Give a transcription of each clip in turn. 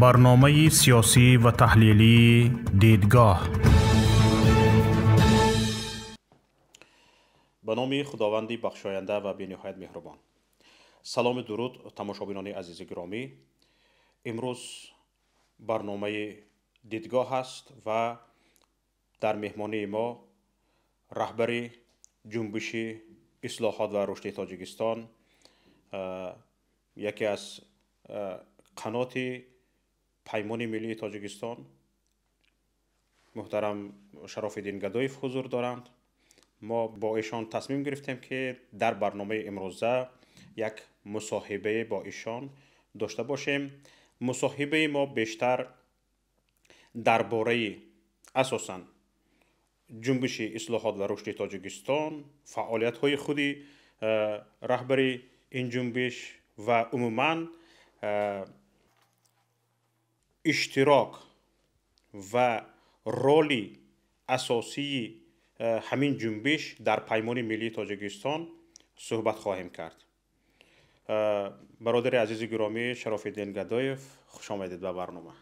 Барномаи сиёсӣ ва таҳлилии «Дидгоҳ». Ба номи Худованди бахшоянда ва бениҳоят меҳрубон. Саломи дуруд, тамошобинони азизи гиромӣ. Имрӯз барномаи «Дидгоҳ» аст ва дар меҳмонии мо раҳбари ҷунбиши ислоҳот ва рушди Тоҷикистон, яке аз қаноти Паймони миллии Тоҷикистон, муҳтарам Шарофиддин Гадоев ҳузур доранд. Мо бо эшон тасмим гирифтем, ки дар барномаи имрӯза як мусоҳибае бо ишон дошта бошем. Мусоҳибаи мо бештар дар бораи асосан ҷунбиши ислоҳот ва рушди Тоҷикистон, фаъолиятҳои худи раҳбари ин ҷунбиш ва умуман иштирок ва роли асосии ҳамин ҷунбиш дар Паймони миллии Тоҷикистон суҳбат хоҳем кард. Бародари азизи гиромӣ Шарофиддин Гадоев, хуш омадед ба барнома.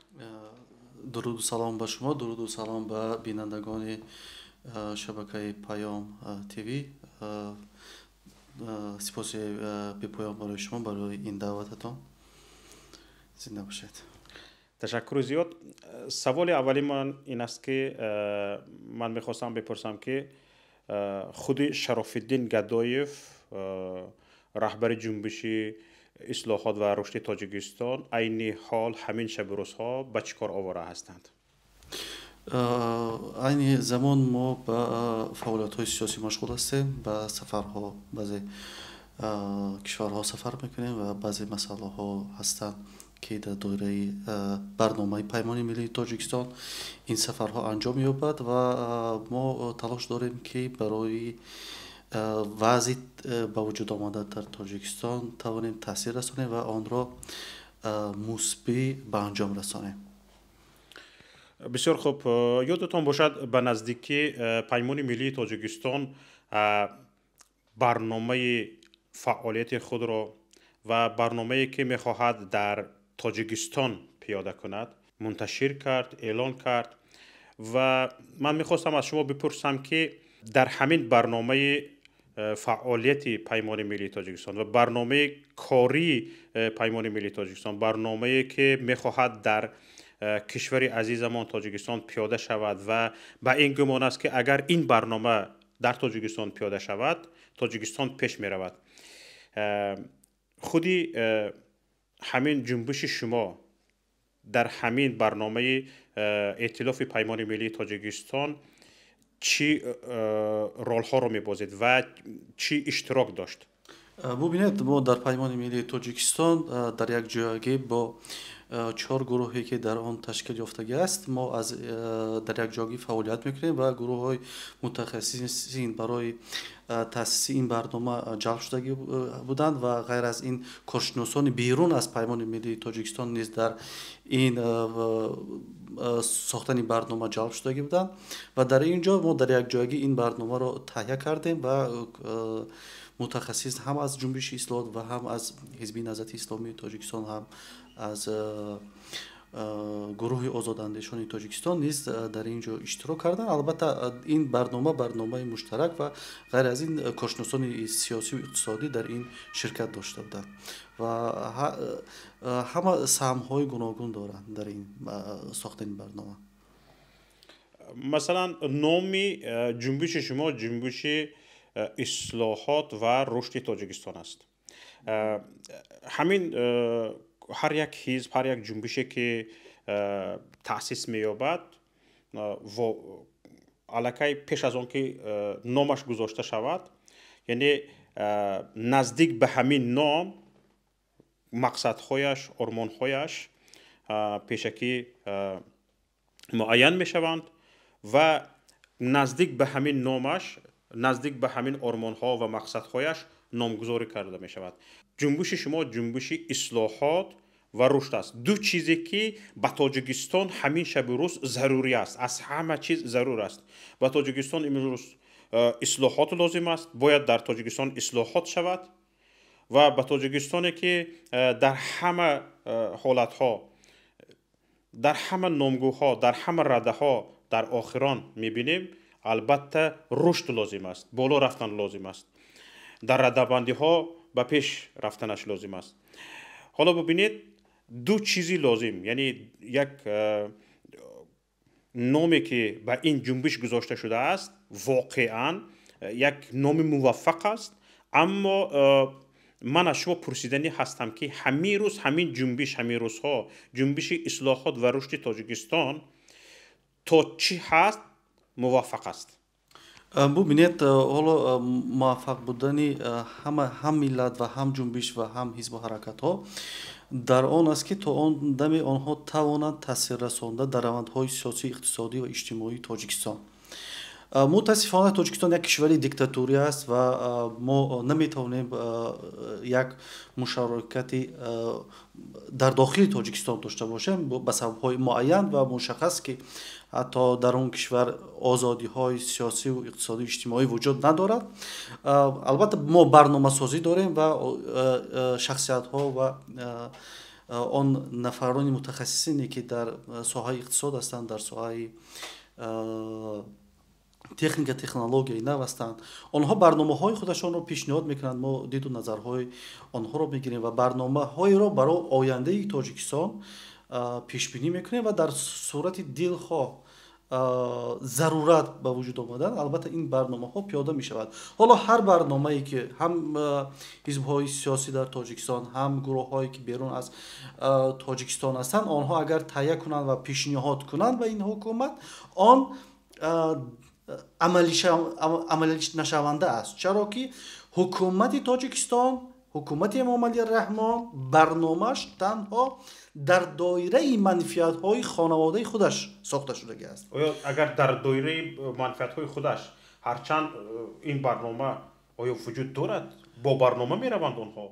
Дуруду салом ба шумо, дуруду салом ба бинандагони шабакаи Паём ТВ. Сипоси бепоён барои шумо, барои ин даъвататон. Зинда бошед. Ташаккури зиёд. Саволи аввали ман ин аст, ки ман мехостам бипурсам, ки худи Шарофиддин Гадоев, раҳбари ҷунбиши ислоҳот ва рушди Тоҷикистон, айни ҳол, ҳамин шабу рӯзҳо ба чӣ кор овора ҳастанд? Айни замон мо ба фаъолиятҳои сиёсӣ машғул ҳастем, ба сафарҳо, баъзе кишварҳо сафар мекунем ва баъзе масъалаҳо ҳастанд, ки дар доираи барномаи Паймони миллии Тоҷикистон ин сафарҳо анҷом меёбад ва мо талош дорем, ки барои вазъи ба вуҷуд омада дар Тоҷикистон тавонем таъсир расонем ва онро мусбӣ ба анҷом расонем. Бисёр хуб. Ёдатон бошад, ба наздикӣ Паймони миллии Тоҷикистон барномаи фаъолияти худро ва барномае, ки мехоҳад дар Тоҷикистон пиёда кунад, мунташир кард, эълон кард ва ман мехостам аз шумо бипурсам, ки дар ҳамин барномаи фаъолияти Паймони миллии Тоҷикистон ва барномаи кории Паймони миллии Тоҷикистон, барномае, ки мехоҳад дар кишвари азизамон Тоҷикистон пиёда шавад ва ба ин гумон аст, ки агар ин барнома дар Тоҷикистон пиёда шавад, Тоҷикистон пеш меравад, худи ҳамин ҷунбиши шумо дар ҳамин барномаи эътилофи Паймони миллии Тоҷикистон чӣ ролҳоро мебозид ва чӣ иштирок дошт? Бубинед, мо дар Паймони миллии Тоҷикистон дар як ҷоягӣ бо чор гурӯҳе, ки дар он ташкил ёфтагӣ аст, мо аз дар як ҷоягӣ фаъолият мекунем ва гурӯҳҳои мутахассисин барои таъсиси ин барнома ҷалб шудагӣ буданд ва ғайр аз ин коршиносони берун аз Паймони миллии Тоҷикистон низ дар ин сохтани барнома ҷалб шудагӣ буданд ва дар ин ҷо мо дар як ҷоягӣ ин барномаро таҳия кардем ва мутахассис ҳам аз ҷунбиши ислоҳот ва ҳам аз Ҳизби Наҳзати Исломии Тоҷикистон, ҳам аз гурӯҳи озодандешони Тоҷикистон низ дар ин ҷо иштирок карданд. Албатта, ин барнома барномаи муштарак ва ғайр аз ин коршиносони сиёсию иқтисодӣ дар ин ширкат дошта буданд ва ҳама саҳмҳои гуногун доранд дар ин сохтани барнома. Масалан, номи ҷунбиши шумо ҷунбиши ислоҳот ва рушди Тоҷикистон аст. Ҳамин ҳар як ҳизб, ҳар як ҷунбише, ки таъсис меёбад, аллакай пеш аз он ки номаш гузошта шавад, яъне наздик ба ҳамин ном мақсадҳояш, ормонҳояш пешакӣ муайян мешаванд ва наздик ба ҳамин номаш, наздик ба ҳамин ормонҳо ва мақсадҳояш номгузорӣ карда мешавад. Ҷунбиши шумо ҷунбиши ислоҳот ва рушд аст, ду чизе, ки ба Тоҷикистон ҳамин шабу рӯз зарурӣ аст, аз ҳама чиз зарур аст. Ба Тоҷикистон имрӯз ислоҳот лозим аст, бояд дар Тоҷикистон ислоҳот шавад ва ба тоҷикистоне, ки дар ҳама ҳолатҳо Дар ҳама номгӯҳо, дар ҳама радаҳо дар охирон мебинем, албатта рушд лозим аст, боло рафтан лозим аст, дар радабандиҳо ба пеш рафтанаш лозим аст. Ҳоло бубинед, ду чизи лозим, яъне як номе ки ба ин ҷунбиш гузошта шудааст, воқеан як номи муваффақ аст. Аммо ман аз шумо пурсиданӣ ҳастам, ки ҳамин рӯз ҳамин ҷунбиш, ҳамин рӯзҳо ҷунбиши ислоҳот ва рушди Тоҷикистон то чӣ ҳаст муваффақ аст? Бубинед, ҳоло муваффақ будани ҳама, ҳам миллат ва ҳам ҷунбиш ва ҳам ҳизбу ҳаракатҳо дар он аст, ки то он даме онҳо тавонанд таъсир расонда дар равандҳои сиёсӣ, иқтисодӣ ва иҷтимоии Тоҷикистон. Мутаассифона, Тоҷикистон як кишвари диктатурӣ аст ва мо наметавонем як мушорикати дар дохили Тоҷикистон дошта бошем ба сабабҳои муайян ва мушаххас, ки ҳатто дар он кишвар озодиҳои сиёсиву иқтисодию иҷтимоӣ вуҷуд надорад. Албатта, мо барномасозӣ дорем ва шахсиятҳо ва он нафарони мутахассисине, ки дар соҳаи иқтисод ҳастанд, дар соҳаи техника, технологияи нав ҳастанд, онҳо барномаҳои худашонро пешниҳод мекунанд. Мо диду назарҳои онҳоро мегирем ва барномаҳоеро барои ояндаи Тоҷикистон пешбинӣ мекунем ва дар сурати дилхоҳ зарурат ба вуҷуд омадан, албатта, ин барномаҳо пиёда мешавад. Ҳоло ҳар барномае, ки ҳам ҳизбҳои сиёсӣ дар Тоҷикистон, ҳам гурӯҳҳое, ки берун аз Тоҷикистон ҳастанд, онҳо агар таҳия кунанд ва пешниҳод кунанд ба ин ҳукумат, он амалӣ нашаванда аст, чаро ки ҳукумати Тоҷикистон, ҳукумати Эмомалӣ Раҳмон барномааш танҳо дар доираи манфиатҳои хонаводаи худаш сохта шудагӣ аст. Оё агар дар доираи манфиатҳои худаш ҳарчанд ин барнома оё вуҷуд дорад, бо барнома мераванд онҳо?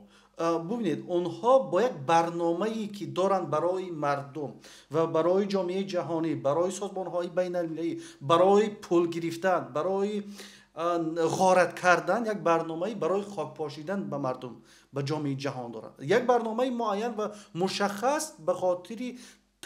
Бубинед, онҳо бо як барномае, ки доранд барои мардум ва барои ҷомеаи ҷаҳонӣ, барои созмонҳои байналмилалӣ, барои пул гирифтан, барои ғорат кардан, як барномаи барои хокпошидан ба мардум, ба ҷомеаи ҷаҳон доранд. Як барномаи муайян ва мушаххас ба хотири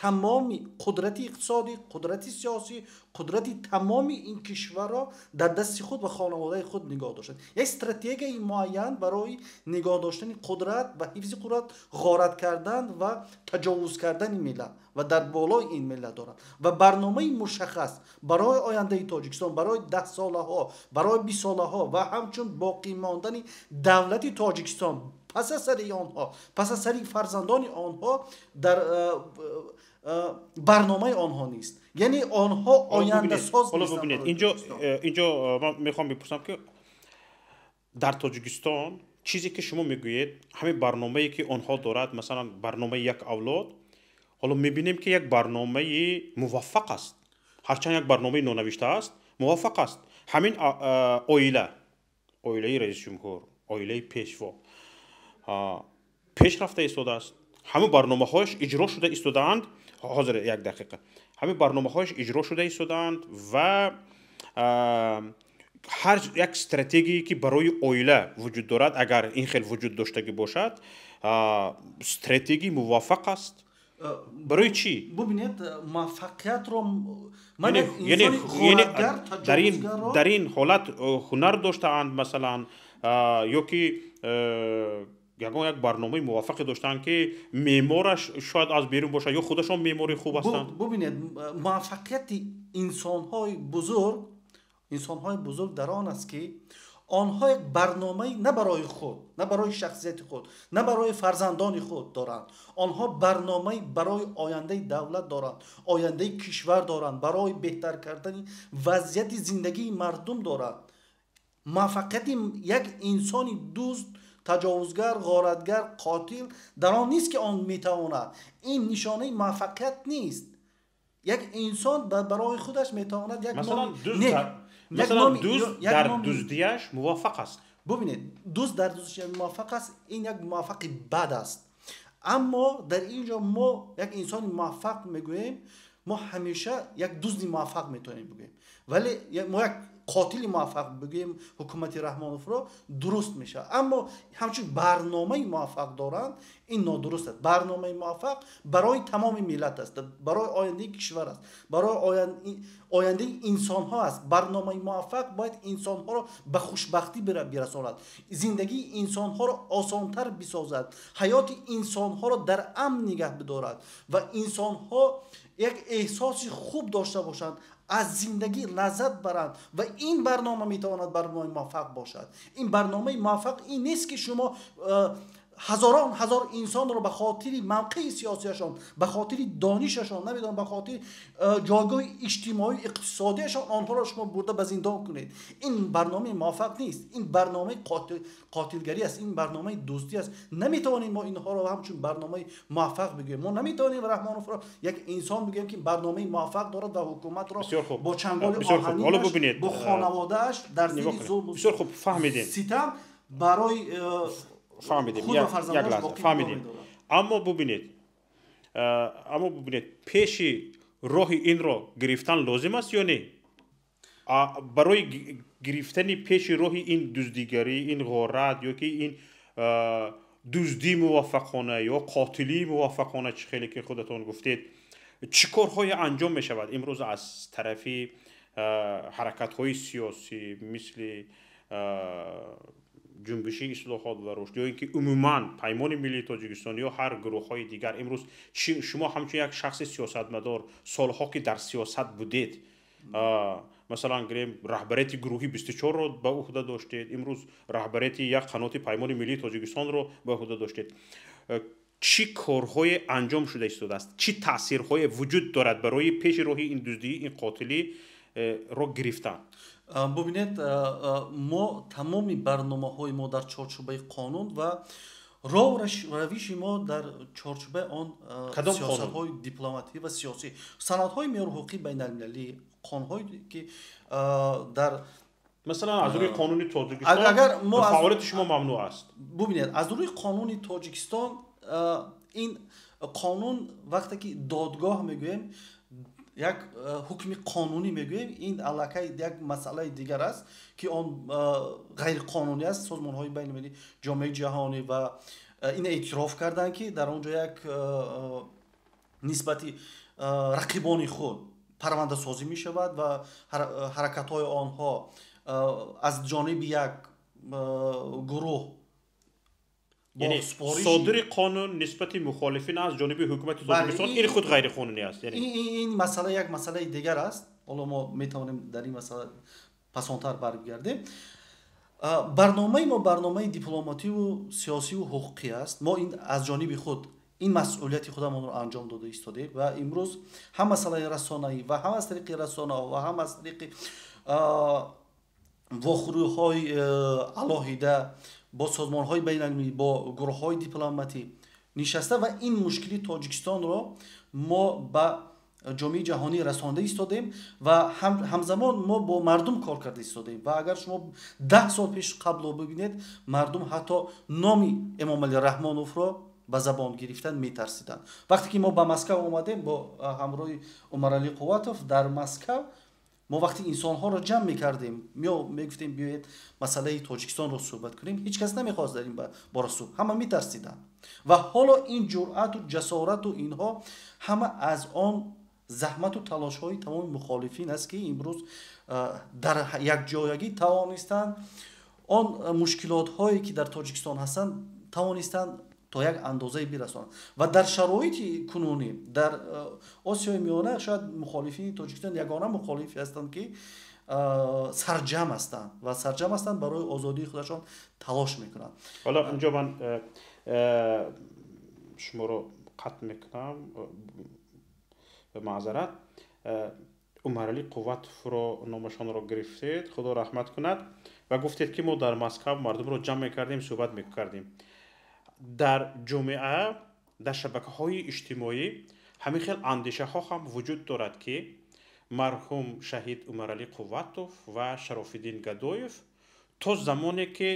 тамоми қудрати иқтисодӣ, қудрати сиёсӣ, қудрати тамоми ин кишварро дар дасти худ ва хонаводаи худ нигоҳ доштан, як стратегияи муайян барои нигоҳ доштани қудрат ва ҳифзи қудрат, ғорат кардан ва таҷовуз кардани миллат ва дар болои ин миллат доранд ва барномаи мушаххас барои ояндаи Тоҷикистон, барои 10 солаҳо, барои 20 солаҳо ва ҳамчун боқӣ мондани давлати Тоҷикистон пас аз сари онҳо, пас аз сари фарзандони онҳо дар барномаи онҳо нест. Яъне онҳо ояндасоз. Ҳоло бубинед, инҷо ман мехоҳам бипурсам, ки дар Тоҷикистон чизе, ки шумо мегӯед, ҳамин барномае, ки онҳо дорад, масалан барномаи як авлод, ҳоло мебинем, ки як барномаи муваффақ аст. Ҳарчанд як барномаи нонавишта аст, муваффақ аст. Ҳамин оила, оилаи раисҷумҳур, оилаи пешво пеш рафта истодааст. Ҳамин барномаҳояш иҷро шуда истодаанд. Ҳозир, як дақиқа. Ҳамин барномаҳояш иҷро шуда истодаанд ва ҳар як стратегие, ки барои оила вуҷуд дорад, агар ин хел вуҷуд доштагӣ бошад, стратегии муваффақ аст. Барои чӣ? Бубинед, муваффақиятро Дар ин ҳолат ҳунар доштаанд, масалан, ё ки ягон як барномаи муваффақе доштаанд, ки меъмораш шояд аз берун бошад ё худашон меъмори хуб ҳастанд? Бубинед, муваффақияти инсонҳои бузург дар он аст, ки онҳо як барномаи на барои худ, на барои шахсияти худ, на барои фарзандони худ доранд. Онҳо барномаи барои ояндаи давлат доранд, ояндаи кишвар доранд, барои беҳтар кардани вазъияти зиндагии мардум доранд. Муваффақияти як инсони дузд, таҷовузгар, ғоратгар, қотил дар он нест, ки он метавонад. Ин нишонаи муваффақият нест. Як инсон барои худаш метавонад як Масалан, дузд дар дуздияш муваффақ аст. Бубинед, дузд дар дуздияш муваффақ аст, ин як муваффақи бад аст. Аммо дар ин ҷо мо як инсони муваффақ мегӯем, мо ҳамеша як дузди муваффақ метавонем бигӯем, вале мо як қотили муваффақ бигӯем ҳукумати Раҳмоновро дуруст мешавад. Аммо ҳамчун барномаи муваффақ доранд, ин нодуруст аст. Барномаи муваффақ барои тамоми миллат аст, барои ояндаи кишвар аст, барои ояндаи инсонҳо аст. Барномаи муваффақ бояд инсонҳоро ба хушбахтӣ бирасонад, зиндагии инсонҳоро осонтар бисозад, ҳаёти инсонҳоро дар амн нигаҳ бидорад ва инсонҳо як эҳсоси хуб дошта бошанд, аз зиндагӣ лаззат баранд. Ва ин барнома метавонад барномаи муваффақ бошад. Ин барномаи муваффақ ин нест, ки шумо ҳазорон ҳазор инсонро ба хотири мавқеи сиёсиашон, ба хотири донишашон, намедонам, ба хотири ҷойгоҳи иҷтимоию иқтисодиашон онҳоро шумо бурда ба зиндон кунед. Ин барномаи муваффақ нест, ин барномаи қотилгарӣ аст, ин барномаи дуздӣ аст. Наметавонем мо инҳоро ҳамчун барномаи муваффақ бигӯем. Мо наметавонем Раҳмоновро як инсон бигӯем, ки барномаи муваффақ дорад ва ҳукуматро бо чанголи оҳанинаш, бо хонаводааш дар зери зулму ситам барои фаҳмидем, як лаҳза, фаҳмидем. Аммо бубинед, пеши роҳи инро гирифтан лозим аст ё не? Барои гирифтани пеши роҳи ин дуздигарӣ, ин ғорат ё ки ин дуздии муваффақона ё қотилии муваффақона, чӣ хеле ки худатон гуфтед, чӣ корҳое анҷом мешавад имрӯз аз тарафи ҳаракатҳои сиёсӣ, мисли Ҷунбиши ислоҳот ва рушд ё ин ки умуман Паймони миллии Тоҷикистон ё ҳар гурӯҳҳои дигар? Имрӯз шумо ҳамчун як шахси сиёсатмадор, солҳо ки дар сиёсат будед, масалан, гирем, раҳбарияти гурӯҳи 24-ро ба ӯҳда доштед, имрӯз раҳбарияти як қаноти Паймони миллии Тоҷикистонро ба ӯҳда доштед, чӣ корҳое анҷом шуда истодааст, чӣ таъсирҳое вуҷуд дорад барои пеши роҳи ин дуздӣ, ин қотилӣ ро гирифтан? Бубинед, мо тамоми барномаҳои мо дар чорчӯбаи қонун ва роҳу равиши мо дар чорчӯбаи он сиёсатҳои дипломатӣ ва сиёсӣ, санадҳои меъёрҳуқуқии байналмилалӣ, қонунҳое ки дар Масалан, аз рӯи қонуни Тоҷикистон, агар фаъолияти шумо мамнӯъ аст. Бубинед, аз рӯи қонуни Тоҷикистон, ин қонун, вақте ки додгоҳ мегӯем, як ҳукми қонунӣ мегӯем, ин аллакай як масъалаи дигар аст, ки он ғайриқонунӣ аст. Созмонҳои байналмилалӣ, ҷомеаи ҷаҳонӣ ва ин эътироф карданд, ки дар он ҷо як нисбати рақибони худ парвандасозӣ мешавад ва ҳаракатҳои онҳо аз ҷониби як гурӯҳ. Содири қонун нисбати мухолифин аз ҷониби ҳукумати Тоҷикистон, ин худ ғайриқонунӣ аст. Ин масъала як масъалаи дигар аст. Ҳоло мо метавонем дар ин масъала пасонтар баргардем. Барномаи мо барномаи дипломативу сиёсиву ҳуқуқӣ аст. Мо ин аз ҷониби худ ин масъулияти худамонро анҷом дода истодем ва имрӯз ҳам масъалаи расонаӣ ва ҳам аз тариқи расонаҳо ва ҳам аз тариқи вохӯриҳои алоҳида бо созмонҳои байналмилалӣ, бо гурӯҳҳои дипломатӣ нишаста ва ин мушкили Тоҷикистонро мо ба ҷомеаи ҷаҳонӣ расонда истодем ва ҳамзамон мо бо мардум кор карда истодем. Ва агар шумо 10 сол пеш қабло бибинед, мардум ҳатто номи Эмомалӣ Раҳмоновро ба забон гирифтан метарсиданд. Вақте ки мо ба Москав омадем бо ҳамроҳи Умаралӣ Қувватов, дар Москав мо вақти инсонҳоро ҷамъ мекардем, мегуфтем, биёед, масъалаи Тоҷикистонро суҳбат кунем, ҳеҷ кас намехост дар ин бора суҳбат, ҳама метарсиданд. Ва ҳоло ин ҷуръату ҷасорату инҳо ҳама аз он заҳмату талошҳои тамоми мухолифин аст, ки имрӯз дар якҷоягӣ тавонистанд он мушкилотҳое, ки дар Тоҷикистон ҳастанд, тавонистанд то як андозае бирасонанд. Ва дар шароити кунунӣ дар Осиёи Миёна шояд мухолифини Тоҷикистон ягона мухолифе ҳастанд, ки сарҷам ҳастанд ва сарҷам ҳастанд, барои озодии худашон талош мекунанд. Ҳоло инҷо ман шуморо қатъ мекунам, маъзарат. Умаралӣ Қувватовро номашонро гирифтед, Худо раҳмат кунад, ва гуфтед, ки мо дар Москав мардумро ҷамъ мекардем, суҳбат мекардем. Дар ҷомеа, дар шабакаҳои иҷтимоӣ ҳамин хел андешаҳо ҳам вуҷуд дорад, ки марҳум шаҳид Умаралӣ Қувватов ва Шарофиддин Гадоев то замоне ки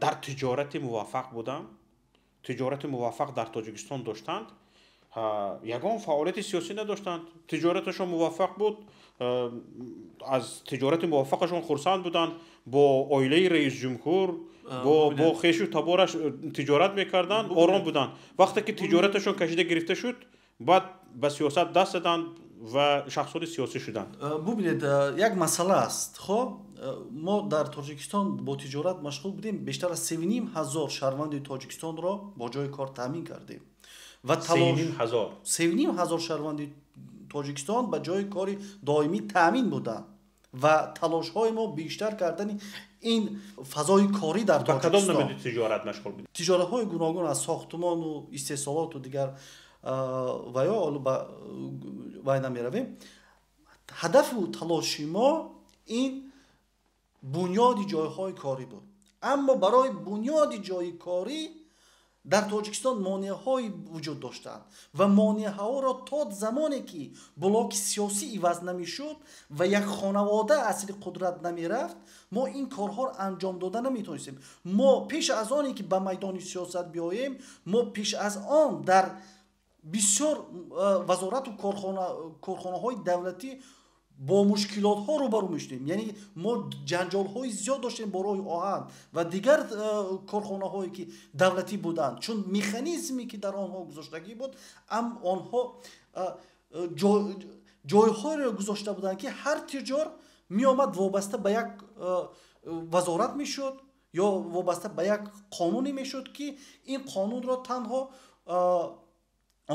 дар тиҷорати муваффақ буданд, тиҷорати муваффақ дар Тоҷикистон доштанд. Ягон фаъолияти сиёсӣ надоштанд, тиҷораташон муваффақ буд, аз тиҷорати муваффақашон хурсанд буданд, бо оилаи раисҷумҳур, бо хешу табораш тиҷорат мекарданд, ором буданд. Вақте ки тиҷораташон кашида гирифта шуд, баъд ба сиёсат даст заданд ва шахсони сиёсӣ шуданд. Бубинед, як масъала аст. Хоб, мо дар Тоҷикистон бо тиҷорат машғул будем, бештар аз 3,5 ҳазор шаҳрванди Тоҷикистонро бо ҷои кор таъмин кардем. Ва 3,5 ҳазор? 3,5 ҳазор шаҳрванди Тоҷикистон ба ҷои кори доимӣ таъмин буданд ва талошҳои мо бештар кардани ин фазои корӣ дар Ба кадом Тоҷикистон. намуди тиҷорат машғул будед? Тиҷоратҳои гуногун, аз сохтумону истеҳсолоту дигар ва ё ҳоло ба вай намеравем. Ҳадафу талоши мо ин бунёди ҷойҳои корӣ буд, аммо барои бунёди ҷойи корӣ дар Тоҷикистон монеаҳое вуҷуд доштанд ва монеаҳоро то замоне ки блоки сиёсӣ иваз намешуд ва як хонавода асли қудрат намерафт, мо ин корҳоро анҷом дода наметавонистем. Мо пеш аз оне ки ба майдони сиёсат биёем, мо пеш аз он дар бисёр вазорату корхонаҳои давлатӣ бо мушкилотҳо рӯбарӯ мешудем. Яъне мо ҷанҷолҳои зиёд доштем бо роҳи оҳан ва дигар корхонаҳое ки давлатӣ буданд, чун механизме ки дар онҳо гузоштагӣ буд, ам онҳо ҷойҳоеро гузошта буданд, ки ҳар тиҷор меомад, вобаста ба як вазорат мешуд ё вобаста ба як қонуне мешуд, ки ин қонунро танҳо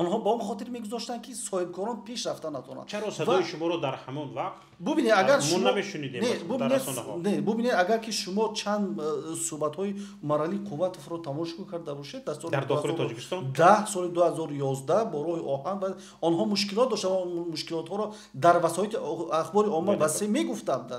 онҳо ба он хотир мегузоштанд, ки соҳибкорон пеш рафта натавонанд. Чаро садои шуморо дар ҳамон вақт Бубинед, агар мо намешунидем дар расонаҳо? Не, бубинед, агар ки шумо чанд суҳбатҳои Умаралӣ Қувватовро тамошо карда бошед дар соли Дар дохили Тоҷикистон? 10, соли 2011 бо роҳи оҳан ва онҳо мушкилот доштанд ва мушкилотҳоро дар васоити ахбори омма васеъ мегуфтанд.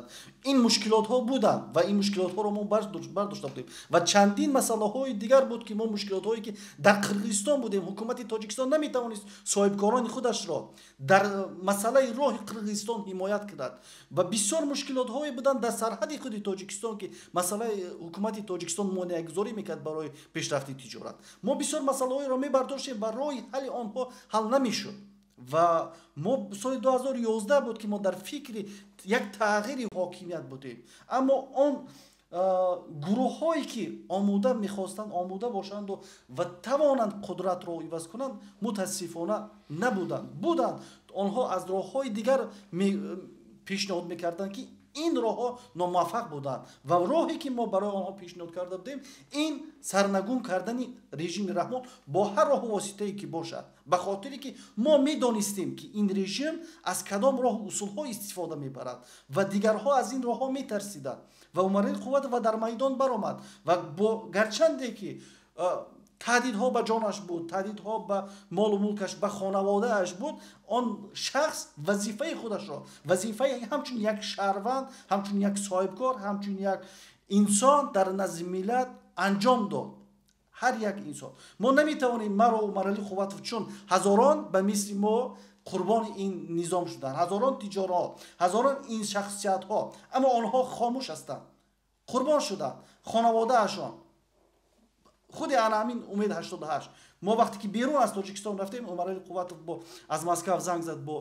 Ин мушкилотҳо буданд ва ин мушкилотҳоро мо бардошта будем ва чандин масъалаҳои дигар буд, ки мо мушкилотҳое ки дар Қирғизистон будем, ҳукумати Тоҷикистон наметавонист соҳибкорони худашро дар масъалаи роҳи Қирғизистон ҳимоят кунад ва бисёр мушкилотҳое буданд дар сарҳади худи Тоҷикистон, ки масъалаи ҳукумати Тоҷикистон монеагузорӣ мекард барои пешрафти тиҷорат. Мо бисёр масъалаҳоеро мебардоштем ва роҳи ҳалли онҳо ҳал намешуд. Ва мо соли 2011 буд, ки мо дар фикри як тағйири ҳокимият будем, аммо он гурӯҳҳое ки омода мехостанд, омода бошанду ва тавонанд қудратро иваз кунанд, мутаассифона набуданд. Буданд, онҳо аз роҳҳои дигар пешниҳод мекарданд, ки ин роҳҳо номуваффақ буданд ва роҳе ки мо барои онҳо пешниҳод карда будем, ин сарнагун кардани режими Раҳмон бо ҳар роҳу воситае ки бошад, ба хотире ки мо медонистем, ки ин режим аз кадом роҳу усулҳо истифода мебарад ва дигарҳо аз ин роҳҳо метарсиданд. Ва Умарали Қувватов дар майдон баромад ва бо гарчанде ки таҳдидҳо ба ҷонаш буд, таҳдидҳо ба молу мулкаш, ба хонаводааш буд, он шахс вазифаи худашро, вазифаи ҳамчун як шаҳрванд, ҳамчун як соҳибкор, ҳамчун як инсон дар назди миллат анҷом дод. Ҳар як инсон, мо наметавонем маро, Умарали Қувватов, чун ҳазорон ба мисли мо қурбони ин низом шуданд, ҳазорон тиҷорҳо, ҳазорон ин шахсиятҳо, аммо онҳо хомӯш ҳастанд, қурбон шуданд хонаводаашон. Худи ана ҳамин Умед 88, мо вақте ки берун аз Тоҷикистон рафтем, Умарали Қувватов бо аз Москав занг зад бо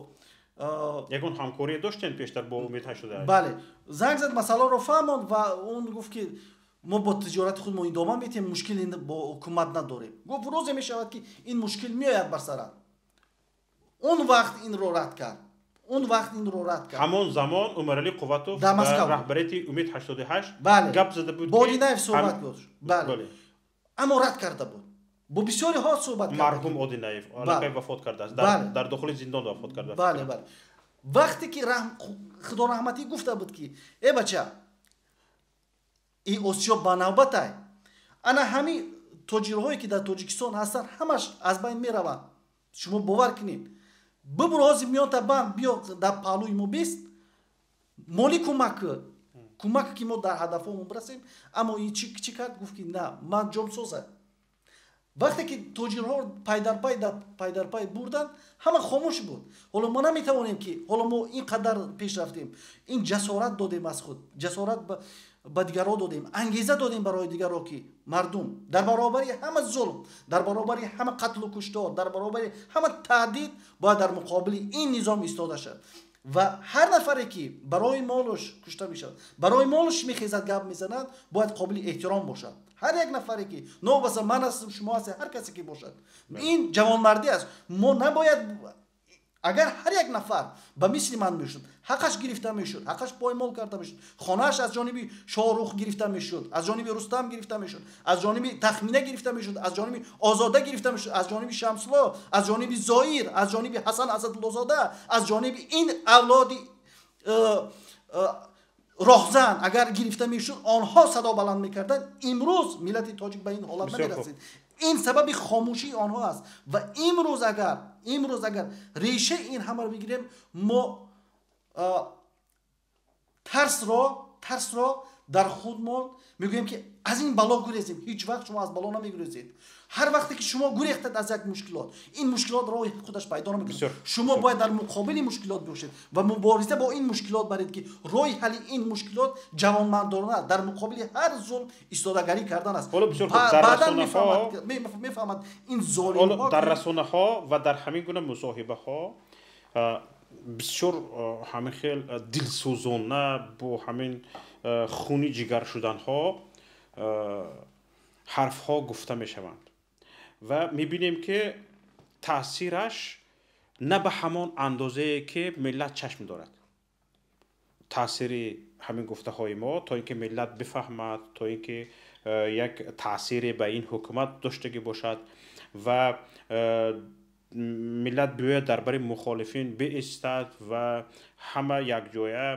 Ягон ҳамкорӣ доштем пештар бо Умед 88? Бале, занг зад, масъаларо фаҳмонд ва он гуфт, ки мо бо тиҷорати худ мо идома метиҳем, мушкиле бо ҳукумат надорем. Гуфт, рӯзе мешавад, ки ин мушкил меояд бар сарат. Он вақт инро рад кард, он вақт инро рад кард. Ҳамон замон Умаралӣ Қувватов дар Москав раҳбарияти Умед 88 бале гап зада буд. Бо Одинаев суҳбат дошт, бале, аммо рад карда буд, бо бисёриҳо суҳбат. Марҳум Одинаев аллакай вафот кардааст, дар дохили зиндон вафот кардааст. Бале. Вақте ки худо раҳматӣ гуфта буд, ки э бача, и осиё ба навбатай, ана ҳамин тоҷирҳое ки дар Тоҷикистон ҳастанд, ҳамаш аз байн мераванд, шумо бовар кунед, бибур, ҳозир миёнта банд, биё дар паҳлӯи мо бист, молӣ кӯмак, кӯмак, ки мо дар ҳадафҳомон бирасем. Аммо ин чӣ кард? Гуфт, ки на, ман ҷомсоза. Вақте ки тоҷирҳо пайдарпай пайдарпай бурданд, ҳама хомӯш буд. Ҳоло мо наметавонем, ки ҳоло мо ин қадар пеш рафтем, ин ҷасорат додем аз худ, ҷасорат. ба дигарҳо додем, ангеза додем барои дигарҳо, ки мардум дар баробари ҳама зулм, дар баробари ҳама қатлу куштор, дар баробари ҳама таҳдид бояд дар муқобили ин низом истода шавад. Ва ҳар нафаре ки барои молуш кушта мешавад, барои молуш мехезад, гап мезанад, бояд қобили эҳтиром бошад. Ҳар як нафаре ки новобаста ман ҳастам, шумо ҳастед, ҳар касе ки бошад, ин ҷавонмардӣ аст. Мо набояд, агар ҳар як нафар ба мисли ман мешуд, ҳаққаш гирифта мешуд, ҳаққаш поймол карда мешуд, хонааш аз ҷониби Шоҳрух гирифта мешуд, аз ҷониби Рустам гирифта мешуд, аз ҷониби Тахмина гирифта мешуд, аз ҷониби Озода гирифта мешуд, аз ҷониби Шамсулло, аз ҷониби Зоир, аз ҷониби Ҳасан Асадуллозода, аз ҷониби ин авлоди роҳзан агар гирифта мешуд, онҳо садо баланд мекарданд, имрӯз миллати тоҷик ба ин ҳолат намерасид. Ин сабаби хомӯшии онҳо аст. Ва имрӯз агар решаи ин ҳамаро бигирем, мо тарсро дар худмон мегӯем, ки аз ин бало гурезем. Ҳеҷ вақт шумо аз бало намегурезед. Ҳар вақте ки шумо гурехтед аз як мушкилот, ин мушкилот роҳи худаш пайдо намекунад. Шумо бояд дар муқобили мушкилот бошед ва мубориза бо ин мушкилот баред, ки роҳи ҳалли ин мушкилот ҷавонмардона дар муқобили ҳар зулм истодагарӣ кардан аст. Баъдан мефаҳмад ин золимҳо. Дар расонаҳо ва дар ҳамин гуна мусоҳибаҳо бисёр ҳамин хел дилсӯзона, бо ҳамин хуни ҷигар шуданҳо ҳарфҳо гуфта мешаванд ва мебинем, ки таъсираш на ба ҳамон андозае, ки миллат чашм дорад. Таъсири ҳамин гуфтаҳои мо, то ин ки миллат бифаҳмад, то ин ки як таъсире ба ин ҳукумат доштагӣ бошад ва миллат биёяд, дар бари мухолифин биистад ва ҳама якҷоя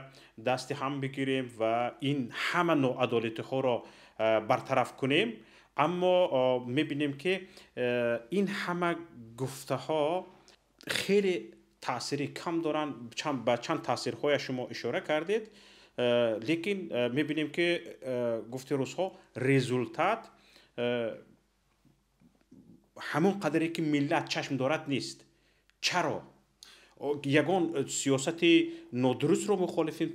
дасти ҳам бигирем ва ин ҳама ноадолатиҳоро бартараф кунем. Аммо мебинем, ки ин ҳама гуфтаҳо хеле таъсири кам доранд. Ба чанд таъсирҳоя шумо ишора кардед, лекин мебинем, ки гуфти рӯзҳо, результат ҳамон қадаре, ки миллат чашм дорад, нест. Чаро? Ягон сиёсати нодурустро мухолифин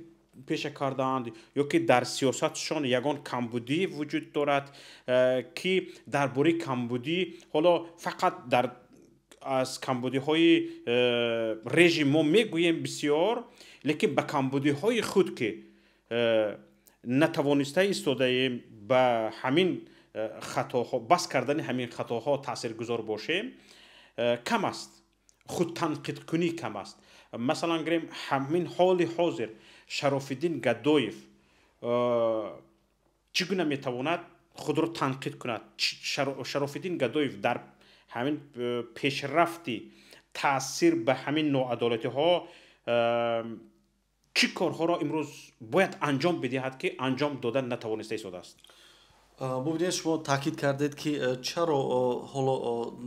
пеша кардаанд ё ки дар сиёсатшон ягон камбудӣ вуҷуд дорад, ки дар бораи камбудӣ ҳоло фақат дар аз камбудиҳои режим мо мегӯем бисёр, лекин ба камбудиҳои худ, ки натавониста истодаем ба ҳамин хатоҳо, бас кардани ҳамин хатоҳо таъсиргузор бошем, кам аст, худтанқидкунӣ кам аст. Масалан, гирем, ҳамин ҳоли ҳозир Шарофиддин Гадоев чӣ гуна метавонад худро танқид кунад? Шарофиддин Гадоев дар ҳамин пешрафти таъсир ба ҳамин ноадолатиҳо чӣ корҳоро имрӯз бояд анҷом бидиҳад, ки анҷом дода натавониста истодааст? Бубинед, шумо таъкид кардед, ки чаро ҳоло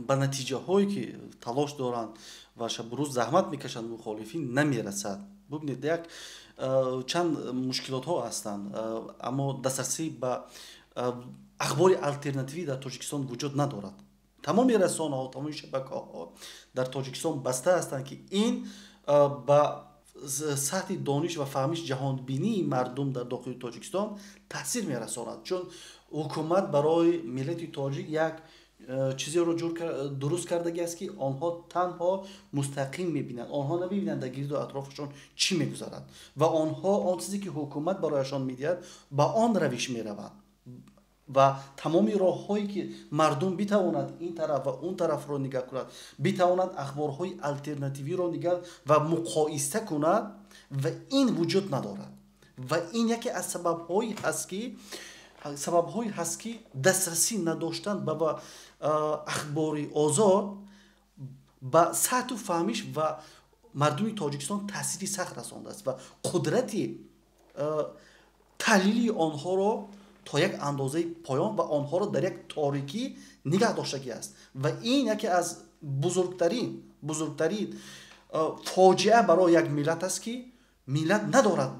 ба натиҷаҳое, ки талош доранд ва шабурӯз заҳмат мекашанд мухолифин, намерасад. Бубинед, як чанд мушкилотҳо ҳастанд, аммо дастрасӣ ба ахбори алтернативӣ дар Тоҷикистон вуҷуд надорад. Тамоми расонаҳо, тамоми шабакаҳо дар Тоҷикистон баста ҳастанд, ки ин ба сатҳи дониш ва фаҳмиш, ҷаҳонбинии мардум дар дохили Тоҷикистон таъсир мерасонад, чун ҳукумат барои миллати тоҷик як чизеро дуруст кардагӣ аст, ки онҳо танҳо мустақим мебинанд, онҳо намебинанд, дар гирду атрофашон чӣ мегузарад. Ва онҳо он чизе, ки ҳукумат барояшон медиҳад, ба он равиш мераванд. Ва тамоми роҳҳое, ки мардум битавонад ин тараф ва он тарафро нигаҳ кунад, битавонад ахборҳои алтернативиро нигаҳ ва муқоиса кунад, ва ин вуҷуд надорад. Ва ин яке аз сабабҳое ҳаст, ки дастрасӣ надоштан ба ахбори озод ба сатҳу фаҳмиш ва мардуми Тоҷикистон таъсири сахт расондааст ва қудрати таҳлилии онҳоро то як андозаи поён ва онҳоро дар як торикӣ нигаҳ доштагӣ аст. Ва ин яке аз бузургтарин фоҷиа барои як миллат аст, ки миллат надорад.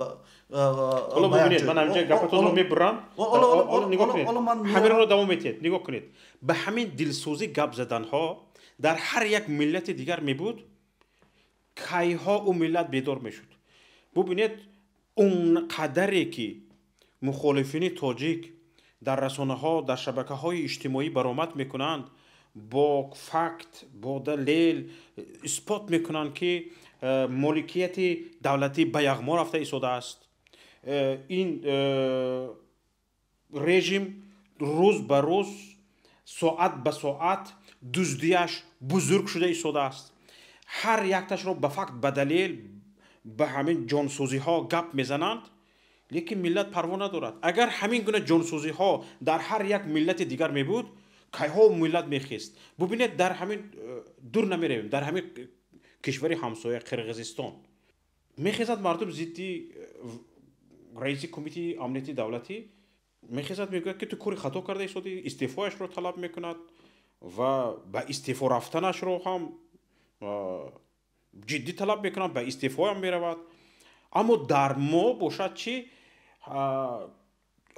Ҳоло бубинед, ман ҳаминҷа гапатонро мебурам. Нигоҳ кунед, ҳаминро давом метиҳед. Нигоҳ кунед, ба ҳамин дилсӯзӣ гап заданҳо дар ҳар як миллати дигар мебуд, кайҳо ӯ миллат бедор мешуд. Бубинед, он қадаре ки Мухолифини тоҷик дар расонаҳо, дар шабакаҳои иҷтимоӣ баромад мекунанд, бо факт, бо далел исбот мекунанд, ки моликияти давлатӣ ба яғмо рафта истодааст, ин режим рӯз ба рӯз, соат ба соат дуздияш бузург шуда истодааст. Ҳар якташро ба факт, ба далел, ба ҳамин ҷонсӯзиҳо гап мезананд, лекин миллат парво надорад. Агар ҳамин гуна ҷонсӯзиҳо дар ҳар як миллати дигар мебуд, кайҳо миллат мехест? Бубинед, дар ҳамин дур намеравем, дар ҳамин кишвари ҳамсоя Қирғизистон мехезад мардум зидди раиси Кумитаи амнияти давлатӣ, мехезад, мегӯяд, ки ту кори хато карда истодӣ, истеъфояшро талаб мекунад ва ба истеъфо рафтанашро ҳам ҷиддӣ талаб мекунад, ба истеъфоям меравад. Аммо дар мо бошад чӣ?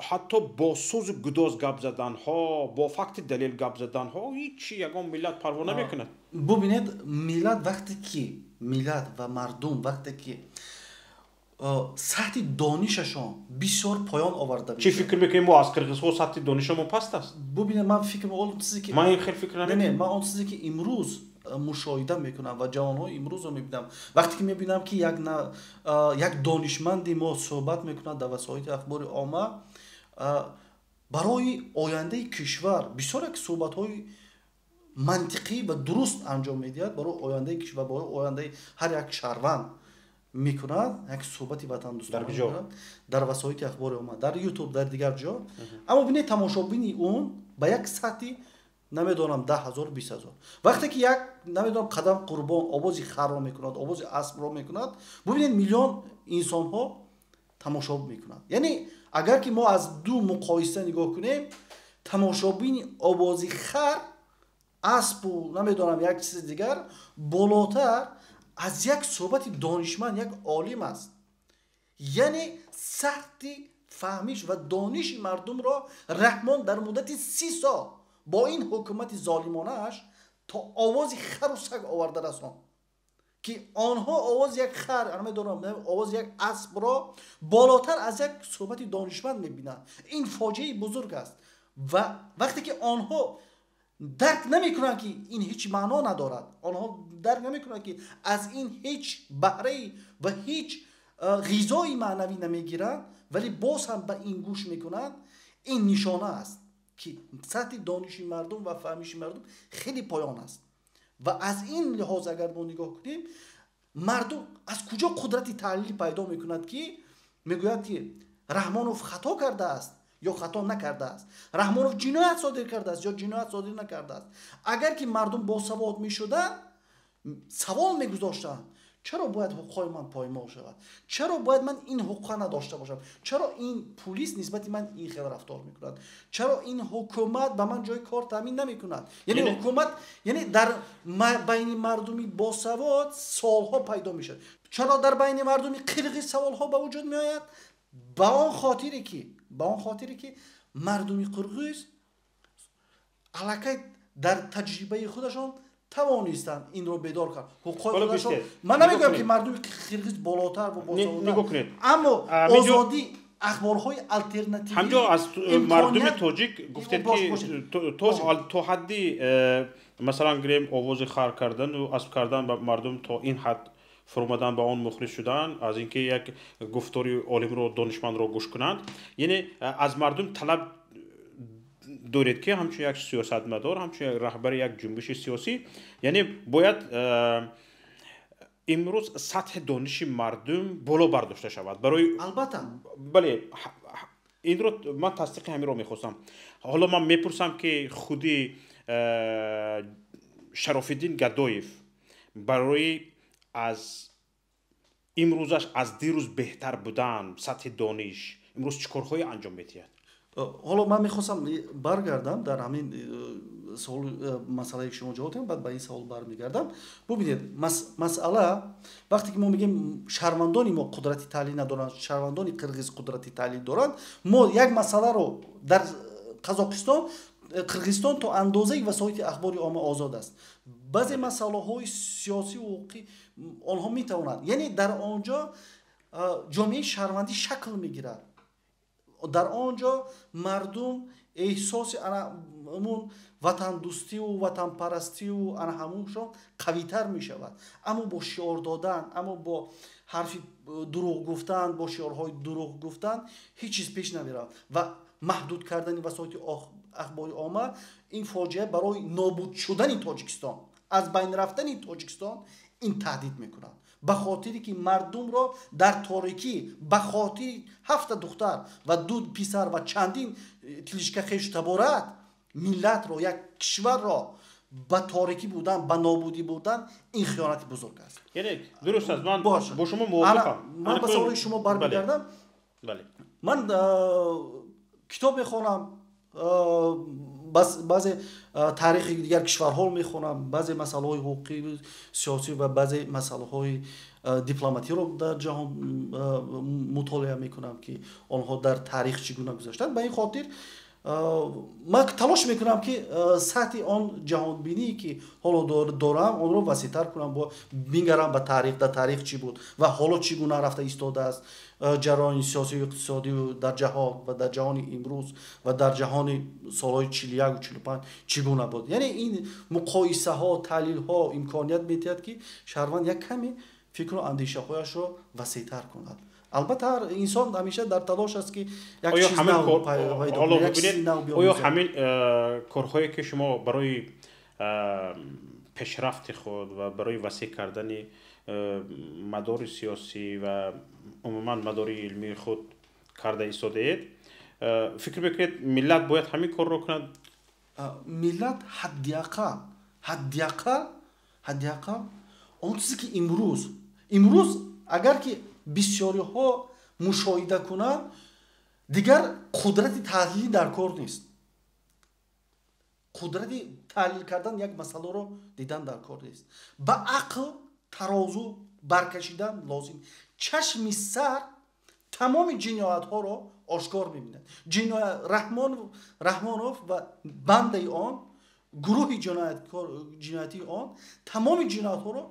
Ҳатто бо сӯзу гудоз гап заданҳо, бо факти далел гап заданҳо, ҳичи ягон миллат парво намекунад. Бубинед, миллат вақте ки, миллат ва мардум вақте ки сатҳи донишашон бисёр поён оварда Чӣ фикр мекунем, мо аз қирғизҳо сатҳи донишамон паст аст? Бубинед, ман фикр, он чизе ки Ман ин хел фикр Не, не, ман он чизе ки имрӯз мушоҳида мекунам ва ҷавонҳои имрӯзро мебинам, вақте ки мебинам, ки як донишманди мо суҳбат мекунад дар васоити ахбори омма, барои ояндаи кишвар бисёр як суҳбатҳои мантиқӣ ва дуруст анҷом медиҳад, барои ояндаи кишвар, барои ояндаи ҳар як шаҳрванд мекунад, як суҳбати ватандӯстона дар васоити ахбори омма, дар Ютуб, дар дигар ҷо. Аммо бинед, тамошобини он ба як сатҳи, намедонам, 10 000, 20 000. Вақте ки як, намедонам, Қадам Қурбон овози харро мекунад, овози аспро мекунад, бубинед, миллион инсонҳо тамошо мекунанд. Яъне агар ки мо аз ду муқоиса нигоҳ кунем, тамошобини овози хар, аспу, намедонам, як чизи дигар болотар аз як суҳбати донишманд, як олим аст. Яъне сатҳи фаҳмиш ва дониши мардумро Раҳмон дар муддати 30 сол бо ин ҳукумати золимонааш то овози хару саг оварда расон, ки онҳо овози як хар, намедонам, овози як аспро болотар аз як суҳбати донишманд мебинанд. Ин фоҷиаи бузург аст. Ва вақте ки онҳо дарк намекунанд, ки ин ҳеҷ маъно надорад, онҳо дарк намекунанд, ки аз ин ҳеҷ баҳраи ва ҳеҷ ғизои маънавӣ намегиранд, вале боз ҳам ба ин гӯш мекунанд, ин нишона аст, ки сатҳи дониши мардум ва фаҳмиши мардум хеле поён аст. Ва аз ин лиҳоз агар мо нигоҳ кунем, мардум аз куҷо қудрати таҳлилӣ пайдо мекунад, ки мегӯяд, ки Раҳмонов хато кардааст ё хато накардааст, Раҳмонов ҷиноят содир кардааст ё ҷиноят содир накардааст? Агар ки мардум босавод мешуданд, савол мегузоштанд: чаро бояд ҳуқуқҳои ман поймол шавад? Чаро бояд ман ин ҳуқуққа надошта бошам? Чаро ин пулис нисбати ман ин хел рафтор мекунад? Чаро ин ҳукумат ба ман ҷои кор таъмин намекунад? Яъне ҳукумат, яъне дар байни мардуми босавод суолҳо пайдо мешавад. Чаро дар байни мардуми қирғиз саволҳо ба вуҷуд меояд? Ба он хотире ки мардуми қирғиз аллакай дар таҷрибаи худашон тавонистанд инро бедор кард, ҳуқуқҳои худашон. Ман намегӯям, ки мардуми қирғиз болотар ва босаводтар, аммо озодӣ, ахборҳои алтернативӣ Ҳамҷо аз мардуми тоҷик гуфтед, ки то ҳадди масалан гирем, овози хар кардану асп кардан ба мардум то ин ҳад фуромадан, ба он мухлис шудан, аз ин ки як гуфтори олимро, донишмандро гӯш кунанд. Яъне аз мардум талаб доред, ки ҳамчун як сиёсатмадор, ҳамчун як раҳбари як ҷунбиши сиёсӣ, яъне бояд имрӯз сатҳи дониши мардум боло бардошта шавад барои Албатта. Бале, инро ман тасдиқи ҳаминро мехостам. Ҳоло ман мепурсам, ки худи Шарофиддин Гадоев барои аз имрӯзаш аз дирӯз беҳтар будан сатҳи дониш имрӯз чӣ корҳое анҷом медиҳад? Ҳоло ман мехостам баргардам дар ҳамин савол, масъалае ки шумо ҷавоб додем, баъд ба ин савол бармегардам. Бубинед, масъала вақте ки мо мегӯем, шаҳрвандони мо қудрати таҳлил надоранд, шаҳрвандони қирғиз қудрати таҳлил доранд, мо як масъаларо дар Қазоқистон, Қирғизистон то андозаи васоити ахбори омма озод аст, баъзе масъалаҳои сиёсию ҳуқуқӣ онҳо метавонанд, яъне дар он ҷо ҷомеаи шаҳрвандӣ шакл мегирад. Дар он ҷо мардум эҳсоси ҳамун ватандӯстиву ватанпарастиву ана ҳамуншон қавитар мешавад. Аммо бо шиор додан, аммо бо ҳарфи дурӯғ гуфтан, бо шиорҳои дурӯғ гуфтан ҳеҷ чиз пеш намеравад. Ва маҳдуд кардани васоити ахбори омма ин фоҷиа барои нобуд шудани Тоҷикистон, аз байн рафтани Тоҷикистон ин таҳдид мекунад. Ба хотире ки мардумро дар торикӣ, ба хотири 7 духтар ва 2 писар ва чандин тилишка хешу таборат, миллатро, як кишварро ба торикӣ будан, ба нобудӣ бурдан, ин хиёнати бузург аст. Яъне дуруст аст, ман бо шумо мувофиқам. Ман ба саволи шумо бармегардам. Ман китоб мехонам, баъзе таърихи дигар кишварҳоро мехонам, баъзе масъалаҳои ҳуқуқӣ, сиёсӣ ва баъзе масъалаҳои дипломатиро дар ҷаҳон мутолиа мекунам, ки онҳо дар таърих чӣ гуна гузаштанд. Ба ин хотир ман талош мекунам, ки сатҳи он ҷаҳонбиние ки ҳоло дорам, онро васеътар кунам, бингарам ба таърих, дар таърих чӣ буд ва ҳоло чӣ гуна рафта истодааст ҷараёни сиёсию иқтисодию дар ҷаҳон ва дар ҷаҳони имрӯз ва дар ҷаҳони солҳои 41 45 чӣ гуна буд. Яъне ин муқоисаҳо, таҳлилҳо имконият медиҳад, ки шаҳрванд як каме фикру андешаҳояшро васеътар кунад. Албатта ҳар инсон ҳамеша дар талош аст, ки як чиз нав пайдо кунад, як чизи нав биомӯзад. Оё ҳамин корҳое ки шумо барои пешрафти худ ва барои васеъ кардани мадори сиёсӣ ва умуман мадори илмии худ карда истодаед, фикр мекунед миллат бояд ҳамин корро кунад? Миллат ҳадди ақал он чизе ки имрӯз агар ки бисёриҳо мушоҳида кунанд, дигар қудрати таҳлилӣ дар кор нест. Қудрати таҳлил кардан як масъаларо дидан дар кор нест. Ба ақл тарозу баркашидан лозим. Чашми сар тамоми ҷиноятҳоро ошкор мебинад. Раҳмонов ва бандаи он, гурӯҳи ҷиноятии он тамоми ҷиноятҳоро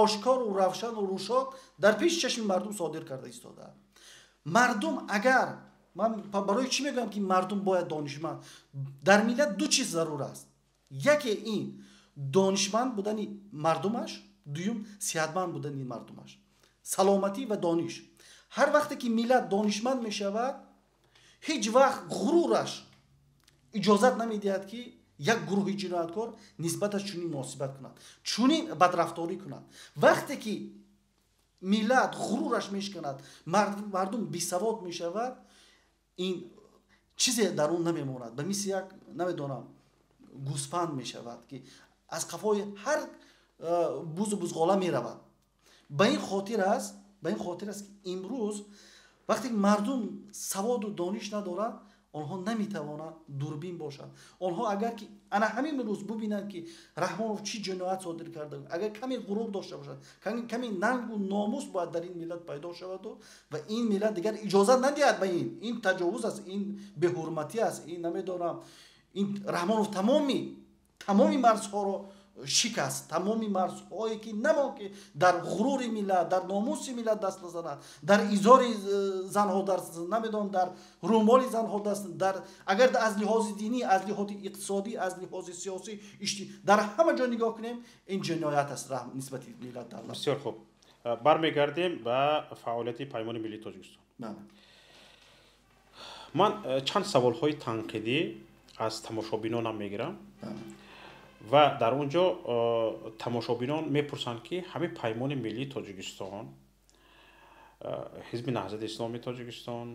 ошкору равшану рӯшод дар пеши чашми мардум содир карда истодааст. Мардум агар, ман барои чӣ мегӯям, ки мардум бояд донишманд, дар миллат ду чиз зарур аст: яке ин донишманд будани мардумаш, дуюм сиҳатманд будани мардумаш, саломатӣ ва дониш. Ҳар вақте ки миллат донишманд мешавад, ҳеҷ вақт ғурураш иҷозат намедиҳад, ки як гурӯҳи ҷинояткор нисбаташ чунин муносибат кунад, чунин бадрафторӣ кунад. Вақте ки миллат ғурураш мешиканад, мардум бесавод мешавад, ин чизе дар он намемонад, ба мисли як, намедонам, гӯспанд мешавад, ки аз қафои ҳар бузу бузғола меравад. Ба ин хотир аст, ки имрӯз вақте мардум саводу дониш надорад, онҳо наметавонанд дурбин бошанд. Онҳо агар ки ана ҳамин рӯз бубинанд, ки Раҳмонов чӣ ҷиноят содир карда, агар каме ғурур дошта бошад, каме нангу номус бояд дар ин миллат пайдо шаваду ва ин миллат дигар иҷозат надиҳад ба ин таҷовуз аст, ин беҳурматӣ аст, ин намедонам, ин Раҳмонов тамоми марзҳоро шикаст, тамоми марзҳое ки намон ки дар ғурури миллат, дар номуси миллат даст назанад, дар изори занҳо даст, намедонам, дар рӯмоли занҳо даст, дар агар аз лиҳози динӣ, аз лиҳози иқтисодӣ, аз лиҳози сиёсӣ, дар ҳама ҷо нигоҳ кунем, ин ҷиноят аст нисбати миллат, давлат. Бисёр хуб, бармегардем ба фаъолияти Паймони миллии Тоҷикистон. Ман чанд саволҳои танқидӣ аз тамошобинонам мегирам ва дар он ҷо тамошобинон мепурсанд, ки ҳамин Паймони миллии Тоҷикистон, Ҳизби Наҳзати Исломии Тоҷикистон,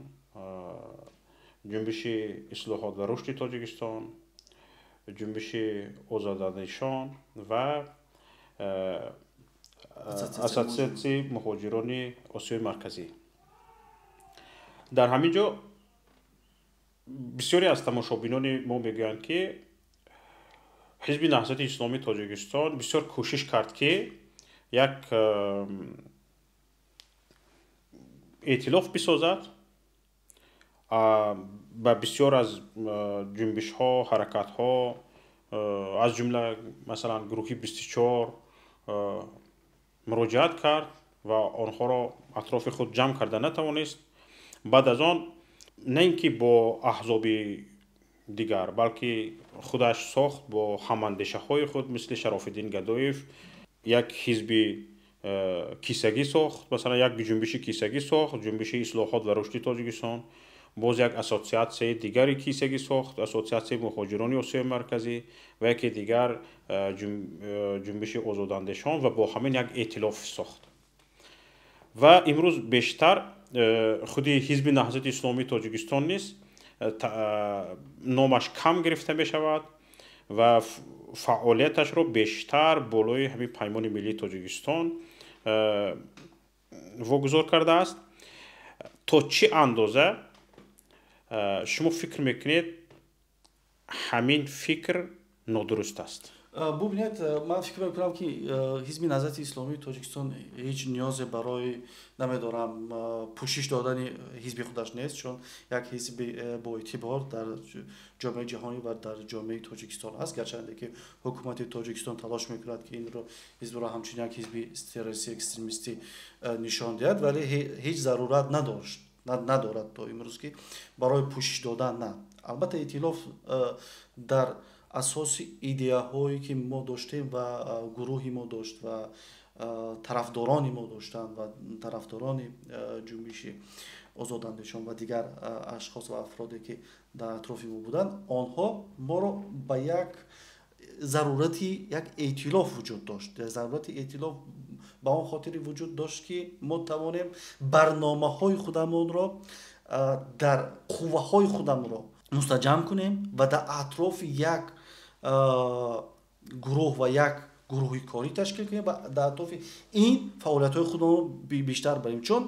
Ҷунбиши ислоҳот ва рушди Тоҷикистон, Ҷунбиши озодандешон ва Ассотсиатсияи муҳоҷирони Осиёи Марказӣ. Дар ҳамин ҷо бисёре аз тамошобинони мо мегӯянд, ки Ҳизби Наҳзати Исломии Тоҷикистон бисёр кӯшиш кард, ки як эътилоф бисозад, ба бисёр аз ҷунбишҳо, ҳаракатҳо, аз ҷумла масалан гурӯҳи 24 муроҷиат кард ва онҳоро атрофи худ ҷамъ карда натавонист. Баъд аз он На ин ки бо аҳзоби дигар, балки худаш сохт бо ҳамандешаҳои худ, мисли Шарофиддин Гадоев як ҳизби кисагӣ сохт, масалан, як ҷунбиши кисагӣ сохт, Ҷунбиши ислоҳот ва рушди Тоҷикистон. Боз як ассотсиатсияи дигари кисагӣ сохт, Ассотсиатсияи муҳоҷирони Осиёи Марказӣ, ва яке дигар Ҷунбиши озодандешон, ва бо ҳамин як эътилоф сохт. Ва имрӯз бештар худи Ҳизби Наҳзати Исломии Тоҷикистон низ номаш кам гирифта мешавад ва фаъолияташро бештар болои ҳамин Паймони Миллии Тоҷикистон вогузор кардааст. То чӣ андоза шумо фикр мекунед, ҳамин фикр нодуруст аст? Бубинед, ман фикр мекунам, ки Ҳизби Наҳзати Исломии Тоҷикистон ҳеҷ ниёзе барои, намедонам, пӯшиш додани ҳизби худаш нест, чун як ҳизби боэътибор дар ҷомеаи ҷаҳонӣ ва дар ҷомеаи Тоҷикистон аст. Гарчанде ки ҳукумати Тоҷикистон талош мекунад, ки инро ҳизбро ҳамчун як ҳизби террористӣ, экстремистӣ нишон диҳад, вале ҳеҷ зарурат надошт, надорад то имрӯз, ки барои пӯшиш додан. На, албатта, эътилоф дар асоси идеяҳое ки мо доштем ва гурӯҳи мо дошт ва тарафдорони мо доштанд ва тарафдорони Ҷунбиши озодандешон ва дигар ашхос ва афроде, ки дар атрофи мо буданд, онҳо моро ба як зарурати як эътилоф вуҷуд дошт. Зарурати эътилоф ба он хотире вуҷуд дошт, ки мо тавонем барномаҳои худамонро, дар қувваҳои худамонро мустаҷам кунем ва дар атрофи як гурӯҳ ва як гурӯҳи корӣ ташкил кунем ва дар атрофи ин фаъолиятҳои худамонро бештар барем, чун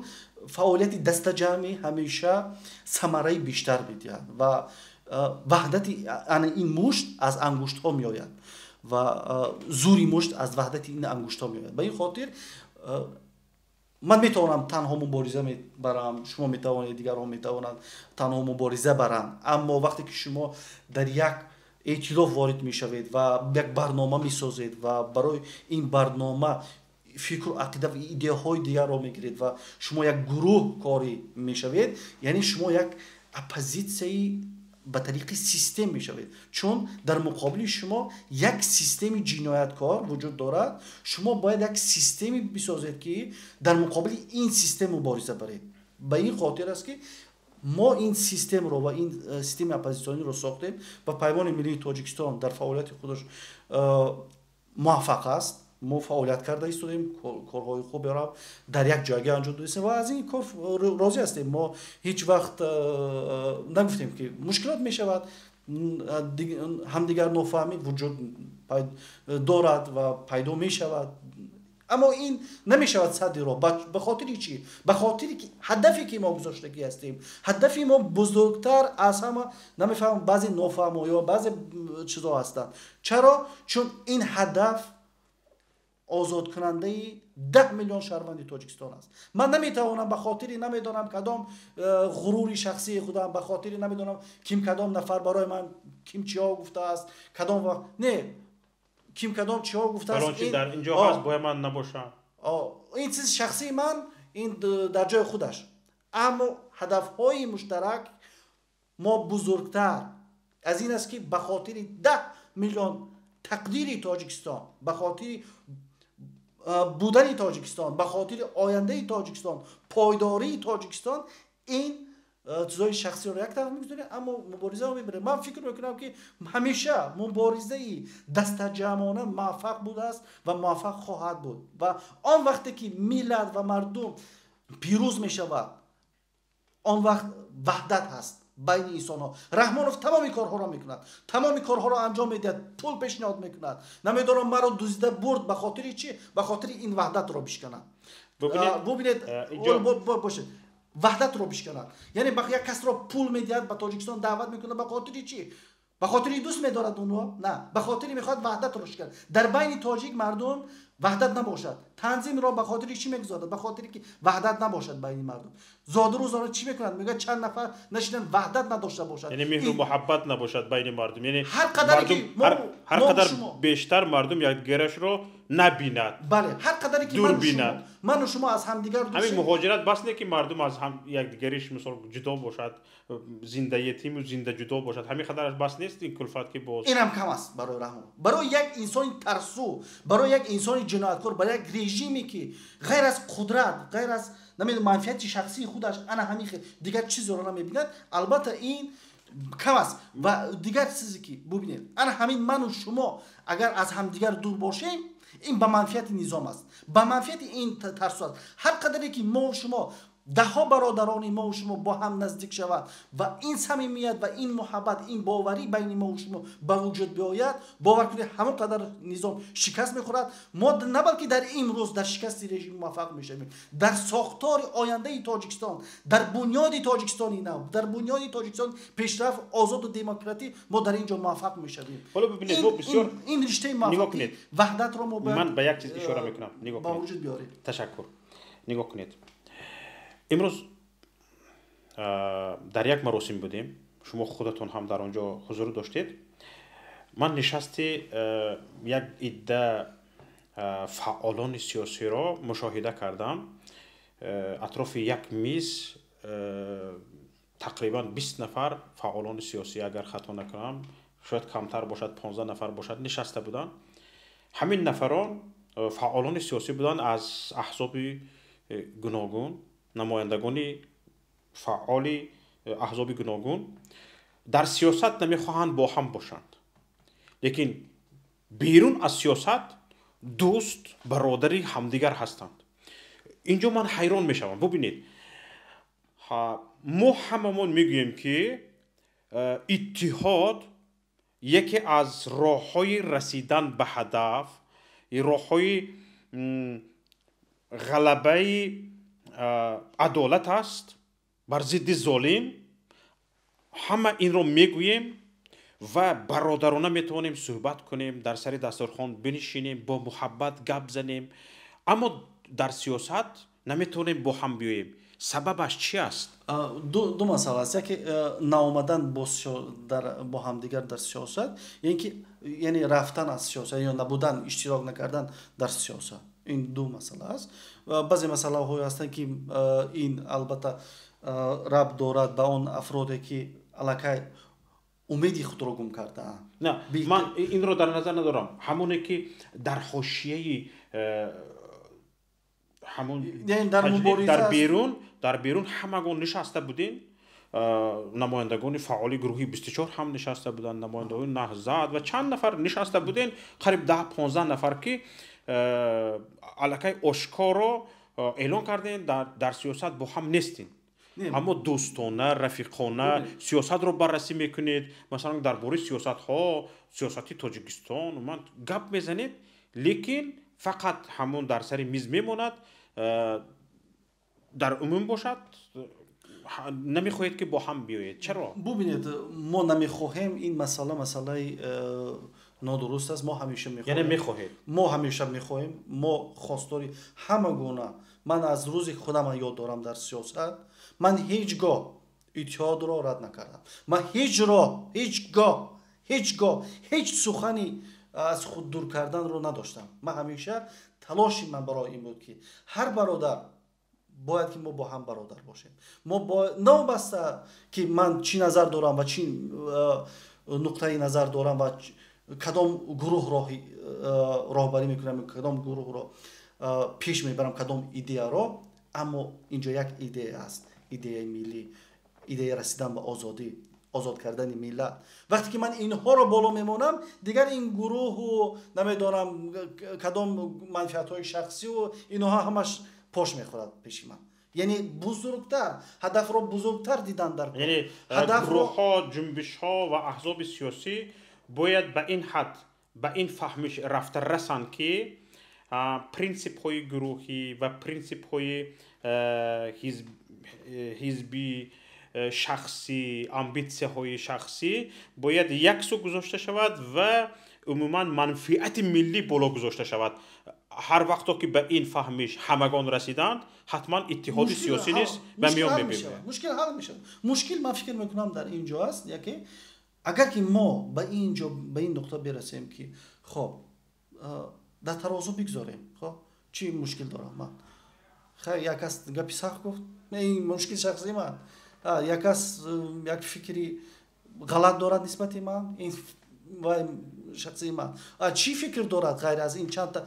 фаъолияти дастаҷамъӣ ҳамеша самараи бештар медиҳад ва ваҳдати ана ин мушт аз ангуштҳо меояд ва зури мушт аз ваҳдати ин ангуштҳо меояд. Ба ин хотир ман метавонам танҳо мубориза барам, шумо метавонед, дигарон метавонанд танҳо мубориза баранд, аммо вақте ки шумо дар як эътилоф ворид мешавед ва як барнома месозед ва барои ин барнома фикру ақида ва идеяҳои дигарро мегиред ва шумо як гурӯҳ корӣ мешавед, яъне шумо як оппозитсияи ба тариқи систем мешавед, чун дар муқобили шумо як системи ҷинояткор вуҷуд дорад. Шумо бояд як системе бисозед, ки дар муқобили ин систем мубориза баред. Ба ин хотир аст, ки мо ин системро ва ин системи оппозитсиониро сохтем ва Паймони Миллии Тоҷикистон дар фаъолияти худаш муваффақ аст. Мо фаъолият карда истодем, корҳои хуберо дар як ҷойга анҷом додистем ва аз ин кор розӣ ҳастем. Мо ҳеҷ вақт нагуфтем, ки мушкилот мешавад, ҳамдигар нофаҳмӣ вуҷуд дорад ва пайдо мешавад, аммо ин намешавад садди роҳ. Ба хотири чӣ? Ба хотире ки ҳадафе ки мо гузоштагӣ ҳастем, ҳадафи мо бузургтар аз ҳама, намефаҳмам, баъзе нофаҳмо ё баъзе чизо ҳастанд. Чаро? Чун ин ҳадаф озодкунандаи 10 миллион шаҳрванди Тоҷикистон аст. Ман наметавонам ба хотири, намедонам, кадом ғурури шахсии худам, ба хотири, намедонам, ким, кадом нафар барои ман ким чиҳо гуфтааст, кадом вақт не, ким кадом чиҳо гуфтааст. Дар инҷо ҳаст, бояд ман набошам. Ин чиз шахсии ман, ин дар ҷои худаш, аммо ҳадафҳои муштарак мо бузургтар аз ин аст, ки ба хотири 10 миллион тақдири Тоҷикистон, ба хотири будани Тоҷикистон, ба хотири ояндаи Тоҷикистон, пойдории Тоҷикистон ин чизои шахсиро як тараф мегузорем, аммо муборизаро мебарем. Ман фикр мекунам, ки ҳамеша муборизаи дастаҷамъона муваффақ будааст ва муваффақ хоҳад буд. Ва он вақте ки миллат ва мардум пирӯз мешавад, он вақт ваҳдат ҳаст байни инсонҳо. Раҳмонов тамоми корҳоро мекунад, тамоми корҳоро анҷом медиҳад, пул пешниҳод мекунад, намедонам, маро дуздида бурд. Ба хотири чӣ? Ба хотири ин ваҳдатро бишканад. Бубинед, бошед, ваҳдатро бишканад, яъне як касро пул медиҳад, ба Тоҷикистон даъват мекунад. Ба хотири чӣ? Ба хотири дӯст медорад онро? На, ба хотири мехоҳад ваҳдатро шиканад, дар байни тоҷик мардум ваҳдат набошад. Танзимро ба хотири чӣ мегузорад? Ба хотире ки ваҳдат набошад байни мардум. Зодрӯзро чӣ мекунад? Мегӯяд, чанд нафар нашинанд, ваҳдат надошта бошад. Яъне меҳру муҳаббат набошад байни мардум, яъне ҳар қадаре ки мо Ҳар қадар бештар мардум якдигарашро набинад. Бале, ҳар қадаре ки дур бинад. Ману шумо аз ҳамдигар дур. Ҳамин муҳоҷират бас не ки мардум аз ҳам якдигариш мисол ҷудо бошад, зинда ятиму зинда ҷудо бошад. Ҳамин қадараш бас нест ин кулфат ки боз. Инам кам аст барои Раҳмон. Барои як инсони тарсу, барои як инсони ҷинояткор, барои як режиме ки ғайр аз қудрат, ғайр аз намедонам манфиати шахсии худаш ана ҳамин хел дигар чизеро намебинад, албатта ин кам аст. Ва дигар чизе ки бубинед, ана ҳамин ману шумо агар аз ҳамдигар дур бошем, ин ба манфиати низом аст, ба манфиати ин тарсу аст. Ҳар қадаре ки мо шумо даҳҳо бародарони мо шумо бо ҳам наздик шавад ва ин самимият ва ин муҳаббат, ин боварӣ байни мо шумо ба вуҷуд биояд, бовар кунед ҳамон қадар низом шикаст мехӯрад. Мо на балки дар имрӯз дар шикасти режим муваффақ мешавем, дар сохтори ояндаи Тоҷикистон, дар бунёди Тоҷикистони нав, дар бунёди Тоҷикистон пешрафт, озоду демократӣ, мо дар ин ҷо муваффақ мешавем. Ҳоло бибинед, мо бисёр ин риштаи муваффақӣ ваҳдатро мо бояд ман ба як чиз ишора мекунам. Нигоҳ ба вуҷуд биёрем. Ташаккур. Нигоҳ кунед. Имрӯз дар як маросим будем, шумо худатон ҳам дар он ҷо ҳузур доштед. Ман нишасти як идда фаъолони сиёсиро мушоҳида кардам. Атрофи як миз тақрибан 20 нафар фаъолони сиёсӣ, агар хато накунам, шояд камтар бошад, 15 нафар бошад, нишаста буданд. Ҳамин нафарон фаъолони сиёсӣ буданд аз аҳзоби гуногун, намояндагони фаъоли аҳзоби гуногун. Дар сиёсат намехоҳанд бо ҳам бошанд, лекин берун аз сиёсат дӯст, бародари ҳамдигар ҳастанд. Инҷо ман ҳайрон мешавам. Бубинед, мо ҳамамон мегӯем ки иттиҳод яке аз роҳҳои расидан ба ҳадаф, роҳҳои ғалабаи адолат аст бар зидди золим. Ҳама инро мегӯем ва бародарона метавонем суҳбат кунем, дар сари дастархон бинишинем, бо муҳаббат гап занем, аммо дар сиёсат наметавонем бо ҳам биёем. Сабабаш чи аст? Ду масъала аст. Яке наомадан бо ҳамдигар дар сиёсат, яъне рафтан аз сиёсат ё набудан, иштирок накардан дар сиёсат. Ин ду масъала аст. Баъзе масъалаҳое ҳастанд ки ин албатта рабт дорад ба он афроде ки аллакай умеди худро гум кардаанд. На, ман инро дар назар надорам. Ҳамоне ки дар ҳошияи ҳамон дар берун ҳамагон нишаста будем, намояндагони фаъоли гурӯҳи 24 ҳам нишаста буданд, намояндагони Наҳзат ва чанд нафар нишаста будем, қариб 10-15 нафар ки аллакай ошкоро эълон кардем дар сиёсат бо ҳам нестем, аммо дӯстона, рафиқона сиёсатро баррасӣ мекунед. Масалан, дар бораи сиёсатҳо, сиёсати Тоҷикистон ман гап мезанед, лекин фақат ҳамон дар сари миз мемонад, дар умум бошад, намехоҳед ки бо ҳам биёед. Чаро? Бубинед, мо намехоҳем. Ин масъала масъалаи нодуруст аст. Мо ҳамеша мехоҳем. Яъне мехоҳед? Мо ҳамеша мехоҳем. Мо хостори ҳама гуна. Ман аз рӯзе худам ёд дорам дар сиёсат, ман ҳеҷ гоҳ иттиҳодро рад накардам. Ман ҳеҷ гоҳ ҳеҷ сухани аз худ дур карданро надоштам. Ман ҳамеша талоши ман барои ин буд ки ҳар бародар бояд ки мо бо ҳам бародар бошем. Мо новобаста ки ман чӣ назар дорам ва чӣ нуқтаи назар дорам ва кадом гурӯҳро роҳбарӣ мекунам, кадом гурӯҳро пеш мебарам, кадом идеяро, аммо инҷо як идея аст, идеяи миллӣ, идеяи расидан ба озодӣ, озод кардани миллат. Вақте ки ман инҳоро боло мемонам, дигар ин гурӯҳу намедонам кадом манфиатҳои шахсиву инҳо ҳамаш пош мехӯрад пеши ман. Яъне бузургтар ҳадафро бузургтар дидан дар яъне гурӯҳҳо, ҷунбишҳо ва аҳзоби сиёсӣ бояд ба ин ҳад, ба ин фаҳмиш рафта расанд, ки принсипҳои гурӯҳӣ ва принсипҳои ҳизбӣ, шахсӣ, амбитсияҳои шахсӣ бояд як сӯ гузошта шавад ва умуман манфиати миллӣ боло гузошта шавад. Ҳар вақто ки ба ин фаҳмиш ҳамагон расиданд, ҳатман иттиҳоди сиёсӣ низ ба миён мебиёяд. Мушкил ҳал мешавад. Мушкил, ман фикр мекунам, дар ин ҷо аст, яке Агар ки мо ба ин ҷо, ба ин нуқта бирасем, ки хоб, дар тарозу бигзорем, хоб, чӣ мушкил дорам ман? Хай, як кас гапи сахт гуфт, ин мушкили шахсии ман. Як кас як фикри ғалат дорад нисбати ман, ин вай шахсии ман. Чӣ фикр дорад ғайр аз ин чандта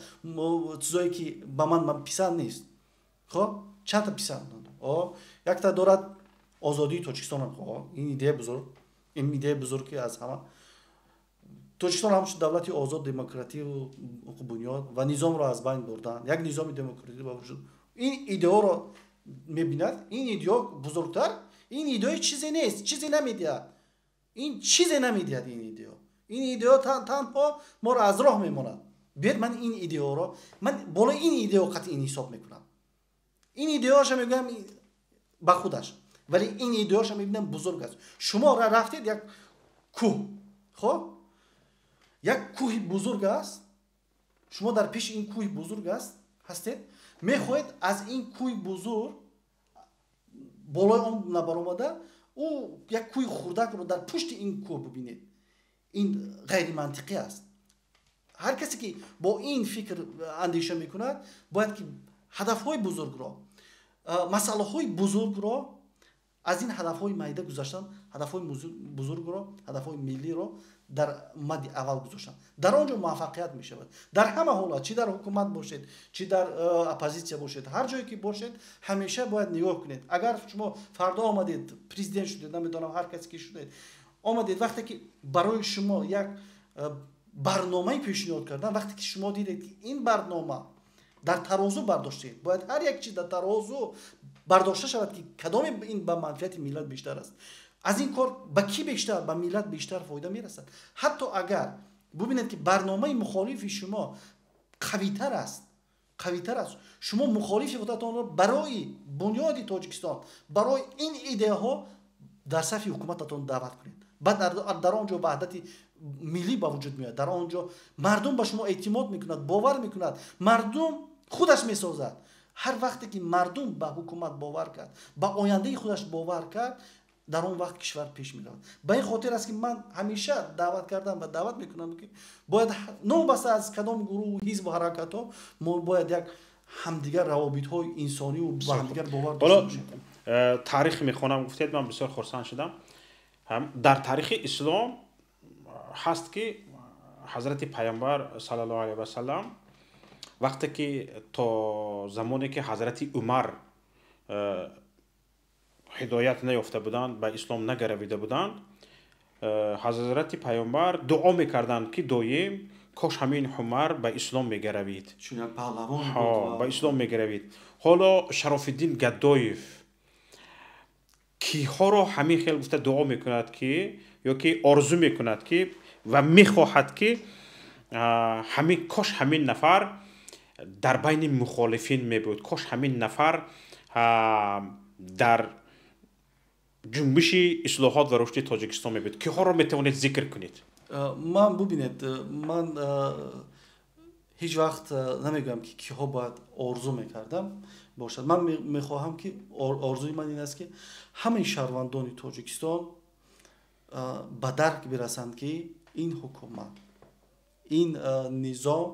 чизое, ки ба ман писанд нест? Хоб, чандта писанд якта дорад: озодии Тоҷикистон. Ин идея бузург, ин идеяи бузург, ки аз ҳама Тоҷикистон ҳамчун давлати озод, демократию ҳуқуқбунёд ва низомро аз байн бурдан, як низоми демократӣ ба вуҷуд. Ин идеоро мебинад, ин идео бузургтар, ин идеои чизе нест, чизе намедиҳад, ин чизе намедиҳад. Ин идео танҳо моро аз роҳ мемонад. Биёед, ман ин идеоро, ман болои ин идео қатъи инҳисоб мекунам. Ин идеоша мегӯям ба худаш, вале ин идеоша мебинам, бузург аст. Шумо рафтед як кӯҳ, хоб, як кӯҳи бузург аст. Шумо дар пеши ин кӯҳи бузург аст ҳастед, мехоҳед аз ин кӯҳи бузург болои он набаромада, ӯ як кӯҳи хурдакро дар пушти ин кӯҳ бибинед. Ин ғайримантиқӣ аст. Ҳар касе ки бо ин фикр андеша мекунад, бояд ки ҳадафҳои бузургро, масъалаҳои бузургро аз ин ҳадафҳои майда гузаштан, ҳадафҳои бузургро, ҳадафҳои миллиро дар мадди аввал гузоштан, дар он ҷо муваффақият мешавад. Дар ҳама ҳолат, чӣ дар ҳукумат бошед, чӣ дар оппозитсия бошед, ҳар ҷое ки бошед, ҳамеша бояд нигоҳ кунед. Агар шумо фардо омадед, президент шудед, намедонам, ҳар касе ки шудед, омадед, вақте ки барои шумо як барномае пешниҳод кардан, вақте ки шумо дидед, ки ин барнома дар тарозу бардоштед, бояд ҳар як чиз дар тарозу бардошта шавад, ки кадоме ин ба манфиати миллат бештар аст, аз ин кор ба кӣ бештар, ба миллат бештар фоида мерасад. Ҳатто агар бубинед, ки барномаи мухолифи шумо қавитар аст, қавитар аст, шумо мухолифи худатонро барои бунёди Тоҷикистон, барои ин идеяҳо дар сафи ҳукумататон даъват кунед. Баъд дар он ҷо ваҳдати миллӣ ба вуҷуд меояд. Дар он ҷо мардум ба шумо эътимод мекунад, бовар мекунад, мардум худаш месозад. Ҳар вақте ки мардум ба ҳукумат бовар кард, ба ояндаи худаш бовар кард, дар он вақт кишвар пеш меравад. Ба ин хотир аст, ки ман ҳамеша даъват кардам ва даъват мекунам, ки бояд новобаста аз кадом гурӯҳу ҳизбу ҳаракатҳо мо бояд як ҳамдигар равобитҳои инсонию ба ҳамдигар бовар дошта бошем. Таърих мехонам гуфтед, ман бисёр хурсанд шудам. Дар таърихи ислом ҳаст, ки ҳазрати Пайғамбар саллаллоҳу алайҳи васалам вақте ки то замоне ки ҳазрати Умар ҳидоят наёфта буданд, ба ислом нагаравида буданд, ҳазрати Пайғамбар дуо мекарданд, ки доим кош ҳамин Умар ба ислом мегаравид, ба ислом мегаравид. Ҳоло Шарофиддин Гадоев киҳоро ҳамин хел гуфта дуо мекунад, ки ё ки орзу мекунад, ки ва мехоҳад, ки ҳамин кош ҳамин нафар дар байни мухолифин мебуд, кош ҳамин нафар дар ҷунбиши ислоҳот ва рушди Тоҷикистон мебуд? Киҳоро метавонед зикр кунед? Ман, бубинед, ман ҳеҷ вақт намегӯям, ки киҳо бояд орзу мекардам бошад. Ман мехоҳам, ки орзуи ман ин аст, ки ҳамаи шаҳрвандони Тоҷикистон ба дарк бирасанд, ки ин ҳукумат, ин низом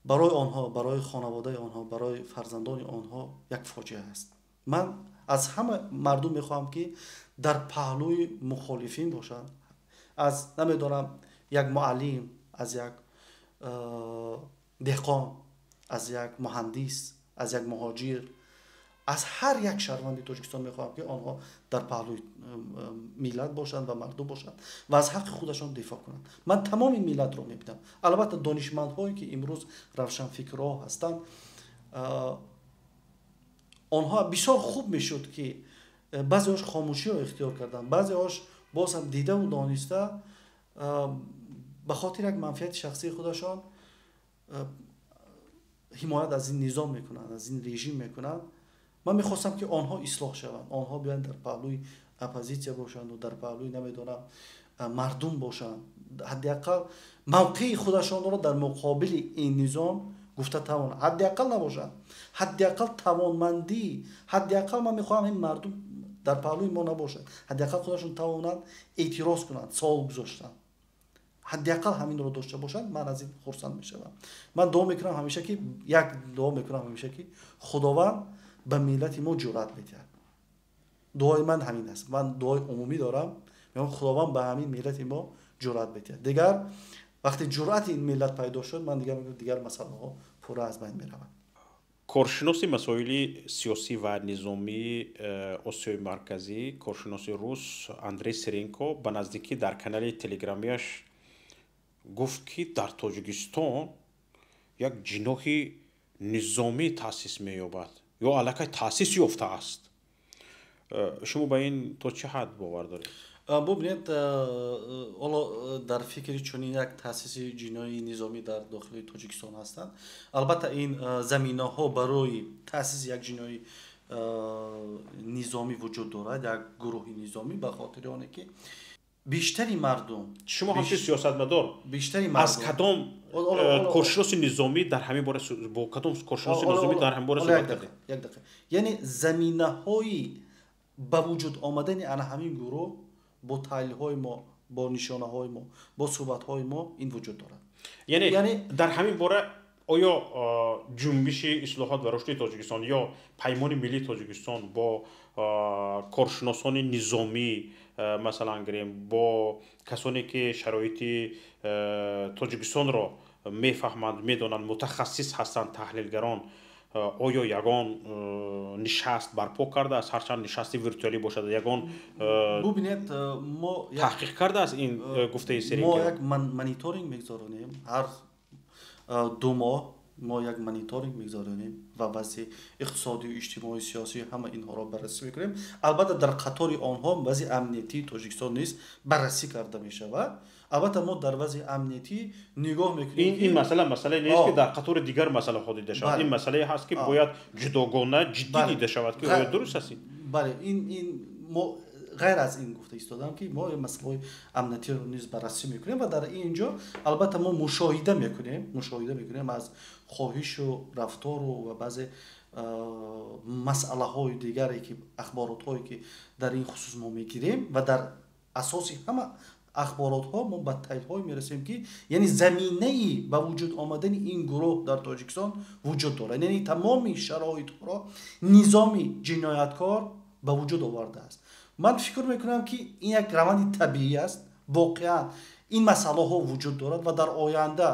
барои онҳо, барои хонаводаи онҳо, барои фарзандони онҳо як фоҷиа аст. Ман аз ҳама мардум мехоҳам, ки дар паҳлӯи мухолифин бошанд. Аз, намедонам, як муаллим, аз як деҳқон, аз як муҳандис, аз як муҳоҷир, аз ҳар як шаҳрванди Тоҷикистон мехоҳам, ки онҳо дар паҳлӯи миллат бошанд ва мардум бошанд ва аз ҳаққи худашон дифоъ кунанд. Ман тамоми миллатро мебинам. Албатта, донишмандҳое, ки имрӯз равшанфикрҳо ҳастанд, онҳо бисёр хуб мешуд, ки баъзеҳош хомӯширо ихтиёр карданд, баъзеҳош боз ҳам дидаву дониста ба хотири як манфиати шахсии худашон ҳимоят аз ин низом мекунанд, аз ин режим мекунанд. Ман мехостам, ки онҳо ислоҳ шаванд, онҳо биёянд, дар паҳлӯи оппозитсия бошанду дар паҳлӯи, намедонам, мардум бошанд, ҳадди ақал мавқеи худашонро дар муқобили ин низом гуфта тавонанд. Ҳадди ақал набошанд, ҳадди ақал тавонмандӣ, ҳадди ақал ман мехоҳам ин мардум дар паҳлӯи мо набошанд, ҳадди ақал худашон тавонанд эътироз кунанд, савол гузоштанд, ҳадди ақал ҳаминро дошта бошанд, ман аз ин хурсанд мешавам. Ман дуо мекунам ҳамеша, ки як дуо мекунам ҳамеша, ки Худованд ба миллати мо ҷуръат медиҳад. Дуои ман ҳамин аст. Ман дуои умумӣ дорам, мегӯям Худованд ба ҳамин миллати мо ҷуръат медиҳад. Дигар вақте ҷуръати ин миллат пайдо шуд, ман дигар мегӯям, дигар масъалаҳо пурра аз байн мераванд. Коршиноси масоили сиёсӣ ва низомии Осиёи Марказӣ, коршиноси рус Андрей Сиренко ба наздикӣ дар канали телеграмияш гуфт, ки дар Тоҷикистон як ҷиноҳи низомӣ таъсис меёбад ё аллакай таъсис ёфтааст. Шумо ба ин то чӣ ҳад бовар доред? Бубинед, ҳоло дар фикри чунин як таъсиси ҷиноҳи низомӣ дар дохили Тоҷикистон ҳастанд. Албатта, ин заминаҳо барои таъсиси як ҷиноҳи низомӣ вуҷуд дорад, як гурӯҳи низомӣ, ба хотири оне ки бештари мардум Шумо ҳамчун сиёсатмадор бештари аз кадом коршиноси низомӣ дар ҳамин бора, бо кадом коршиноси низомӣ дар ҳамин бора суҳбат кардед? Як дақиқа. Яъне заминаҳои ба вуҷуд омадани ана ҳамин гурӯҳ бо таҳлилҳои мо, бо нишонаҳои мо, бо суҳбатҳои мо ин вуҷуд дорад. Яъне дар ҳамин бора оё Ҷунбиши ислоҳот ва рушди Тоҷикистон ё Паймони миллии Тоҷикистон бо коршиносони низомӣ, масалан гирем, бо касоне ки шароити Тоҷикистонро мефаҳманд, медонанд, мутахассис ҳастанд, таҳлилгарон, оё ягон нишаст барпо кардааст, ҳарчанд нишасти виртуалӣ бошад, ягон Бубинед, мо таҳқиқ кардааст ин гуфтаи Сиренко? Мо як мониторинг мегузаронем. Ҳар 2 моҳ мо як мониторинг мегузаронем ва вазъи иқтисодию иҷтимоию сиёсӣ, ҳама инҳоро баррасӣ мекунем. Албатта, дар қатори онҳо вазъи амниятии Тоҷикистон низ баррасӣ карда мешавад. Албатта, мо дар вазъи амниятӣ нигоҳ мекунем. Ин масъала масъалае нест, ки дар қатори дигар масъалаҳо дида шавад. Ин масъалае ҳаст, ки бояд ҷудогона, ҷиддӣ дида шавад, ки оё дуруст аст ин? Бале, ин мо ғайр аз ин гуфта истодам, ки мо масъалаҳои амниятиро низ баррасӣ мекунем ва дар ин ҷо албатта мо мушоҳида мекунем аз хоҳишу рафтору ва баъзе масъалаҳои дигаре ки, ахборотҳое ки дар ин хусус мо мегирем, ва дар асоси ҳама ахборотҳо мо ба таҳлилҳое мерасем, ки яъне заминаи ба вуҷуд омадани ин гурӯҳ дар Тоҷикистон вуҷуд дорад. Яъне тамоми шароитҳоро низоми ҷинояткор ба вуҷуд овардааст. Ман фикр мекунам, ки ин як раванди табиӣ аст. Воқеан ин масъалаҳо вуҷуд дорад ва дар оянда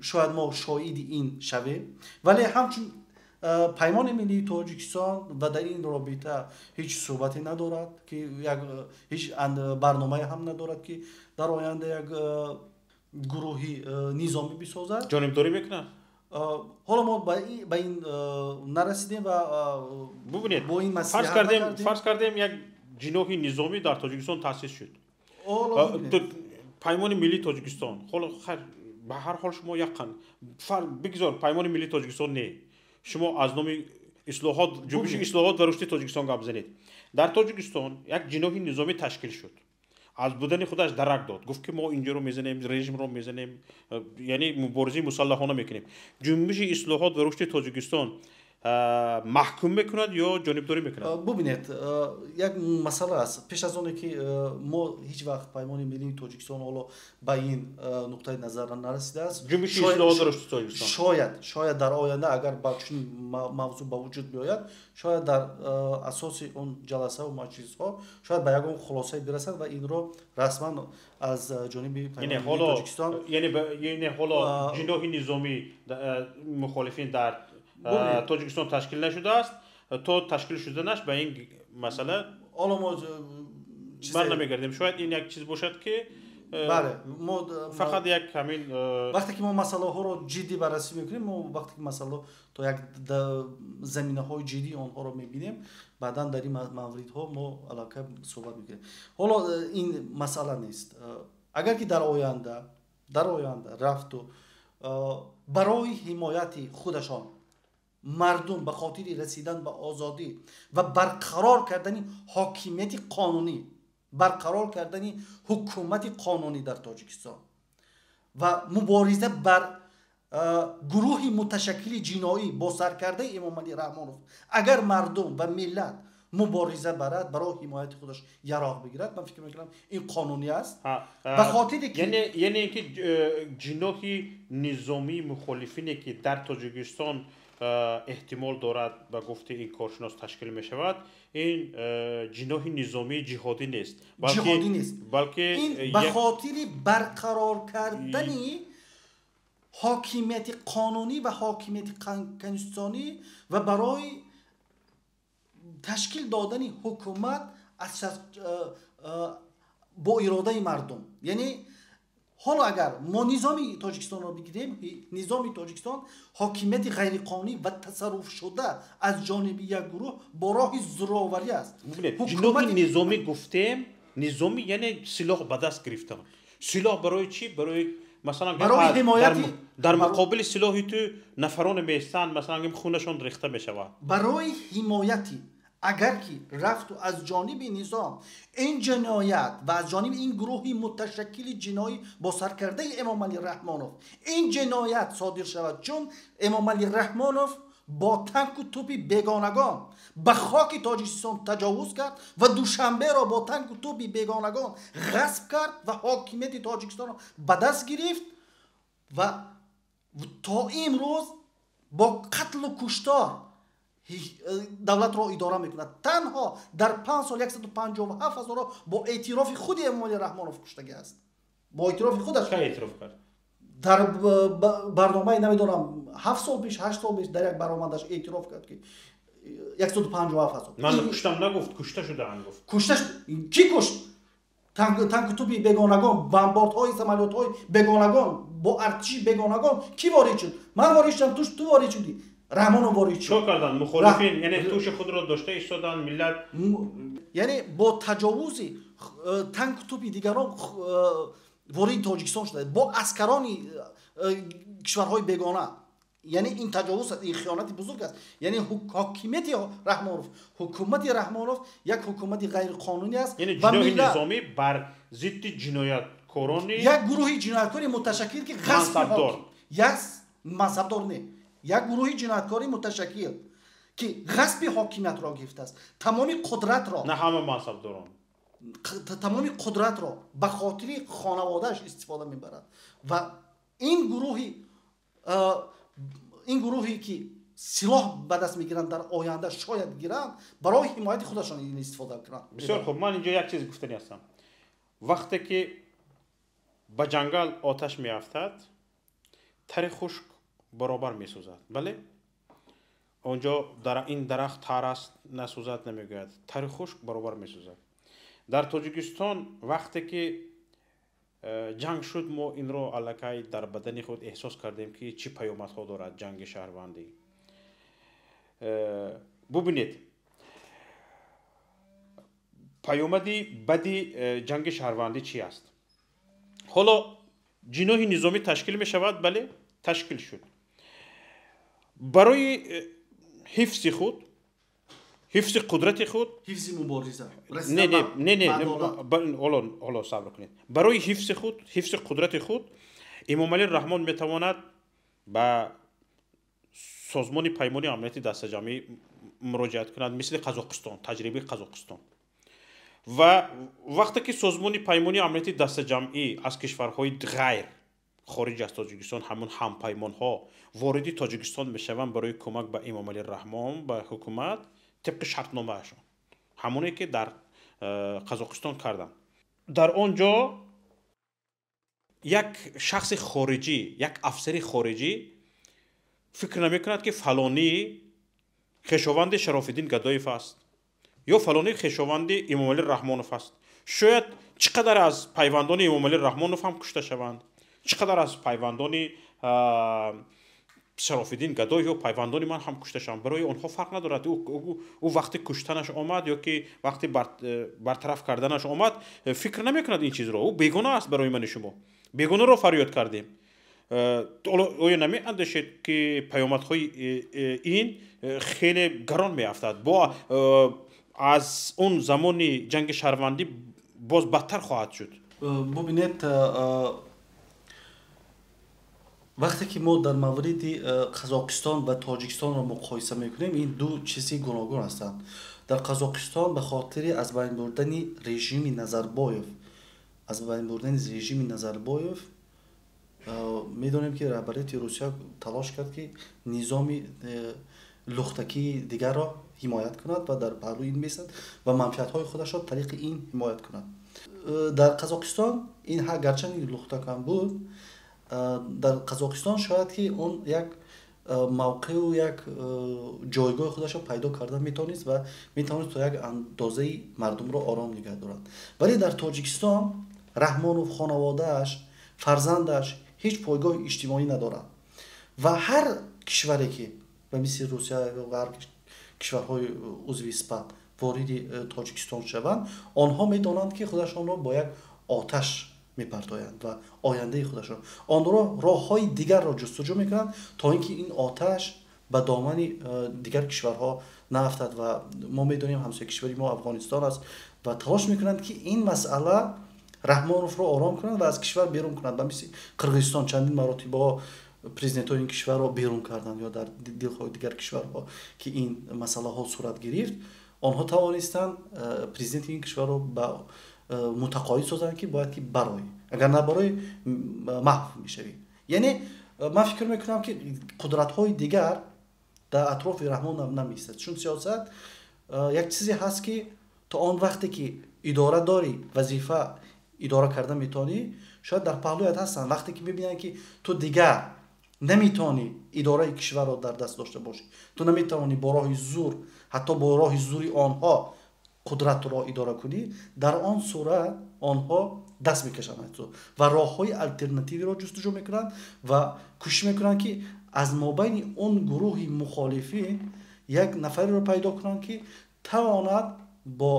шояд мо шоҳиди ин шавем, вале ҳамчун Паймони миллии Тоҷикистон ва дар ин робита ҳеҷ суҳбате надорад, ки як ҳеҷ барномае ҳам надорад, ки дар оянда як гурӯҳи низомӣ бисозад. Ҷонибдорӣ мекунад? Ҳоло мо ба ин нарасидем ва Бубинед, бо ин фарз кардем, як ҷиноҳи низомӣ дар Тоҷикистон таъсис шуд. Паймони миллии Тоҷикистон ҳоло, хайр, ба ҳар ҳол шумо яққан бигзор Паймони миллии Тоҷикистон не, шумо аз номи ислоҳот, Ҷунбиши ислоҳот ва рушди Тоҷикистон гап занед. Дар Тоҷикистон як ҷиноҳи низомӣ ташкил шуд, аз будани худаш дарак дод, гуфт, ки мо инҷоро мезанем, режимро мезанем, яъне муборизаи мусаллаҳона мекунем. Ҷунбиши ислоҳот ва рушди Тоҷикистон маҳкум мекунад ё ҷонибдорӣ мекунад? Бубинед, як масъала аст. Пеш аз оне ки мо ҳеҷ вақт Паймони миллии Тоҷикистон ҳоло ба ин нуқтаи назар нарасидааст. Шояд дар оянда, агар ба чунин мавзӯъ ба вуҷуд биёяд, шояд дар асоси он ҷаласаву маҷлисҳо шояд ба ягон хулосае бирасад ва инро расман аз ҷониби Паймони миллии Тоҷикистон. Яъне ҳоло ҷиноҳи низомӣ мухолифин дар Тоҷикистон ташкил нашудааст. То ташкил шуданаш ба ин масъала ҳоло мо бар намегардем. Шояд ин як чиз бошад, ки бале, мо фақат як ҳамин вақте ки мо масъалаҳоро ҷиддӣ баррасӣ мекунем, мо вақте ки масъала то як заминаҳои ҷиддии онҳоро мебинем, баъдан дар ин мавридҳо мо аллакай суҳбат мекунем. Ҳоло ин масъала нест. Агар ки дар оянда рафту барои ҳимояти худашон мардум ба хотири расидан ба озодӣ ва барқарор кардани ҳокимияти қонунӣ, барқарор кардани ҳукумати қонунӣ дар Тоҷикистон ва мубориза бар гурӯҳи муташаккили ҷиноӣ бо саркардаи Эмомалӣ Раҳмонов, агар мардум ва миллат мубориза барад, барои ҳимояти худаш яроқ бигирад. Ман фикр мекунам, ин қонунӣ аст. Ба хотире ки яъне ин ки ҷиноҳи низомии мухолифине, ки дар Тоҷикистон эҳтимол дорад, ба гуфти ин коршинос, ташкил мешавад, ин ҷиноҳи низомии ҷиҳодӣ нест. Ҷиҳодӣ нест. Балки ин ба хотири барқарор кардани ҳокимияти қонунӣ ва ҳокимияти конститутсионӣ ва барои ташкил додани ҳукумат аз бо иродаи мардум. Яъне ҳоло агар мо низоми Тоҷикистонро бигирем, низоми Тоҷикистон ҳокимияти ғайриқонунӣ ва тасарруфшуда аз ҷониби як гурӯҳ бо роҳи зӯроварӣ аст. Ҷиноҳи низомӣ гуфтем, низомӣ яъне силоҳ ба даст гирифтан. Силоҳ барои чӣ? Барои масалан барои ҳимояти дар муқобили силоҳи ту нафароне меистанд, масалан хунашон рехта мешавад. Барои ҳимояти, агар ки рафту аз ҷониби низом ин ҷиноят ва аз ҷониби ин гурӯҳи муташаккили ҷиноӣ бо саркардаи Эмомалӣ Раҳмонов ин ҷиноят содир шавад, чун Эмомалӣ Раҳмонов бо танку тӯпи бегонагон ба хоки Тоҷикистон таҷовуз кард ва Душанберо бо танку тӯпи бегонагон ғасб кард ва ҳокимияти Тоҷикистонро ба даст гирифт ва то имрӯз бо қатлу куштор давлатро идора мекунад. Танҳо дар 5 сол 157 ҳазорро бо эътирофи худи Эмомалӣ Раҳмонов куштагӣ аст, бо эътирофи худаш. Эътироф кард? Дар барномаи, намедонам, 7 сол пеш, 8 сол пеш дар як баромадаш эътироф кард, ки 157 ҳазор. Ман куштам нагуфт, кушта шудаанд гуфт. Кушта кӣ кушт? Танку тӯпи бегонагон, бомбардҳои самолётҳои бегонагон, бо артиши бегонагон кӣ ворид шуд? Ман ворид шудам, ту ворид шудӣ, Раҳмонов ворид шуд. Чо карданд мухолифин? Яъне тӯши худро дошта истоданд миллат. Яъне бо таҷовузи танку тӯпи дигарон вориди Тоҷикистон шуда, бо аскарони кишварҳои бегона. Яъне ин таҷовуз аст, ин хиёнати бузург аст. Яъне ҳокимияти Раҳмонов, ҳукумати Раҳмонов як ҳукумати ғайриқонунӣ аст. Яъне ҷиноҳи низомӣ бар зидди ҷинояткорони як гурӯҳи ҷинояткори муташаккил, ки ғасби як мансабдор, не, як гурӯҳи ҷинояткори муташаккил, ки ғасби ҳокимиятро гирифтааст, тамоми қудратро. На ҳама мансабдорон. Тамоми қудратро ба хотири хонаводааш истифода мебарад ва ин гурӯҳе ки силоҳ ба даст мегиранд, дар оянда шояд гиранд, барои ҳимояти худашон ин истифода кунанд. Бисёр хуб, ман инҷо як чиз гуфтани ҳастам. Вақте ки ба ҷангал оташ меафтад, тари хушк баробар месӯзад, бале? Онҷо ин дарахт тар аст, насӯзад намегӯяд, тари хушк баробар месӯзад. Дар Тоҷикистон вақте ки ҷанг шуд, мо инро аллакай дар бадани худ эҳсос кардем, ки чӣ паёмадҳо дорад ҷанги шаҳрвандӣ. Бубинед, паёмади бади ҷанги шаҳрвандӣ чӣ аст. Ҳоло ҷиноҳи низомӣ ташкил мешавад, бале, ташкил шуд. Барои ҳифзи худ, ҳифзи қудрати худ. Ҳифзи мубориза. Не, не, не, не, ҳоло сабр кунед. Барои ҳифзи худ, ҳифзи қудрати худ Эмомалӣ Раҳмон метавонад ба Созмони Паймони Амнияти Дастаҷамъӣ муроҷиат кунад, мисли Қазоқистон, таҷрибаи Қазоқистон. Ва вақте ки Созмони Паймони Амнияти Дастаҷамъӣ аз кишварҳои ғайр, хориҷ аз Тоҷикистон, ҳамон ҳампаймонҳо вориди Тоҷикистон мешаванд барои кӯмак ба Эмомалӣ Раҳмон, ба ҳукумат, тибқи шартномаашон, ҳамоне ки дар Қазоқистон карданд, дар он ҷо як шахси хориҷӣ, як афсари хориҷӣ фикр намекунад, ки фалонӣ хешованди Шарофиддин Гадоев аст ё фалонӣ хешованди Эмомалӣ Раҳмонов аст. Шояд чӣ қадар аз пайвандони Эмомалӣ Раҳмонов ҳам кушта шаванд, чӣ қадар аз пайвандони Шарофиддин Гадоев ё пайвандони ман ҳам кушта шаванд, барои онҳо фарқ надорад. Ӯ вақти куштанаш омад ё ки вақти бартараф карданаш омад, фикр намекунад ин чизро. Ӯ бегуна аст барои мани шумо, бегунаро фарёд кардем. Оё намеандешед, ки паёмадҳои ин хеле гарон меафтад, бо аз он замони ҷанги шаҳрвандӣ боз бадтар хоҳад шуд? Бубинед. Вақте ки мо дар мавриди Қазоқистон ва Тоҷикистонро муқоиса мекунем, ин ду чизи гуногун ҳастанд. Дар Қазоқистон ба хотири аз байн бурдани режими Назарбоев, аз байн бурдани режими Назарбоев, медонем, ки раҳбарияти Русия талош кард, ки низоми лухтакии дигарро ҳимоят кунад ва дар паҳлӯи ин бистад ва манфиатҳои худашро тариқи ин ҳимоят кунад. Дар Қазоқистон ин гарчанде лухтакам буд, дар Қазоқистон шояд ки он як мавқеу як ҷойгоҳи худашро пайдо карда метавонист ва метавонист то як андозаи мардумро ором нигаҳ дорад. Вале дар Тоҷикистон Раҳмонов, хонаводааш, фарзандаш ҳеҷ пойгоҳи иҷтимоӣ надорад ва ҳар кишваре, ки ба мисли Русия ё ҳар кишварҳои узви СПАТ вориди Тоҷикистон шаванд, онҳо медонанд, ки худашонро бо як оташ мепартоянд ва ояндаи худашон онро роҳҳои дигарро ҷустуҷӯ мекунанд, то ин ки ин оташ ба домани дигар кишварҳо наафтад. Ва мо медонем, ҳамсояи кишвари мо Афғонистон аст ва талош мекунанд, ки ин масъала Раҳмоновро ором кунанд ва аз кишвар берун кунанд. Ба мисли Қирғизистон чандин маротибаҳо президентҳои ин кишварро берун карданд ё дар дилхоҳи дигар кишварҳо, ки ин масъалаҳо сурат гирифт, онҳо тавонистанд президенти ин кишварро ба мутақоид созанд, ки бояд ки бароӣ, агар набароӣ, маҳв мешавӣ. Яъне ман фикр мекунам, ки қудратҳои дигар дар атрофи Раҳмон намеистад, чун сиёсат як чизе ҳаст, ки то он вақте ки идора дорӣ, вазифа идора карда метавонӣ, шояд дар паҳлӯят ҳастанд. Вақте ки мебинанд, ки ту дигар наметавонӣ идораи кишварро дар даст дошта бошӣ, ту наметавонӣ бо роҳи зур, ҳатто бо роҳи зури онҳо қудратро идора кунӣ, дар он сурат онҳо даст мекашанд аз ту ва роҳҳои алтернативиро ҷустуҷӯ мекунанд ва кӯшиш мекунанд, ки аз мобайни он гурӯҳи мухолифин як нафареро пайдо кунанд, ки тавонад бо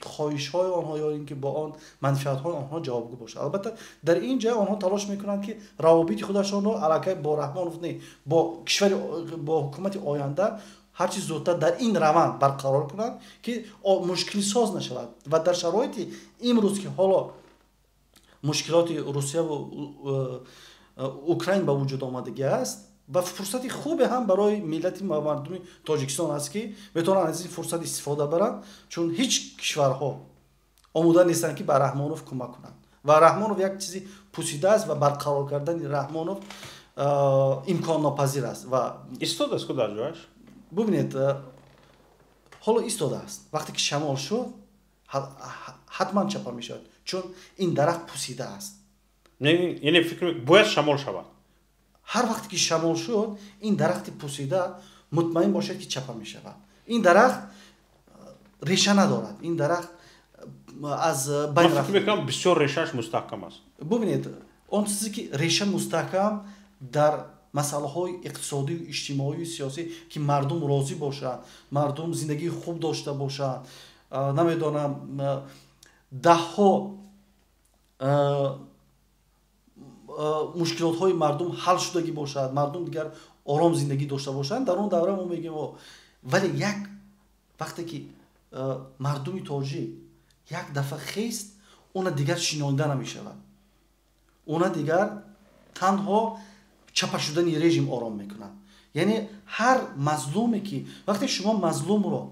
хоҳишҳои онҳо ё ин ки бо он манфиатҳои онҳо ҷавобгӯ бошад. Албатта, дар ин ҷа онҳо талош мекунанд, ки равобити худашонро аллакай бо Раҳмонов не, бо кишвари, бо ҳукумати оянда ҳарчи зудтар дар ин раванд барқарор кунанд, ки мушкилсоз нашавад. Ва дар шароити имрӯз, ки ҳоло мушкилоти Русияву Украин ба вуҷуд омадагӣ аст ва фурсати хубе ҳам барои миллати мардуми Тоҷикистон аст, ки метавонанд аз ин фурсат истифода баранд, чун ҳеҷ кишварҳо омода нестанд, ки ба Раҳмонов кӯмак кунанд ва Раҳмонов як чизи пусида аст ва барқарор кардани Раҳмонов имконнопазир аст ва Истодааст ку дар ҷояш. Бубинед, ҳоло истодааст, вақте ки шамол шуд, ҳатман чапа мешавад, чун ин дарахт пусида аст. Яъне фикр бояд шамол шавад? Ҳар вақте ки шамол шуд, ин дарахти пусида, мутмаин бошед, ки чапа мешавад. Ин дарахт реша надорад, ин дарахт аз байн фикр мекунам, бисёр решааш мустаҳкам аст. Бубинед, он чизе ки реша мустаҳкам дар масъалаҳои иқтисодию иҷтимоию сиёсӣ, ки мардум розӣ бошанд, мардум зиндагии хуб дошта бошанд, намедонам, даҳҳо мушкилотҳои мардум ҳал шудагӣ бошад, мардум дигар ором зиндагӣ дошта бошанд, дар он давра мо мегӯем. Вале як вақте ки мардуми тоҷик як дафъа хест, она дигар шинонида намешавад, она дигар танҳо чапа шудани режим ором мекунад. Яъне ҳар мазлуме ки вақте шумо мазлумро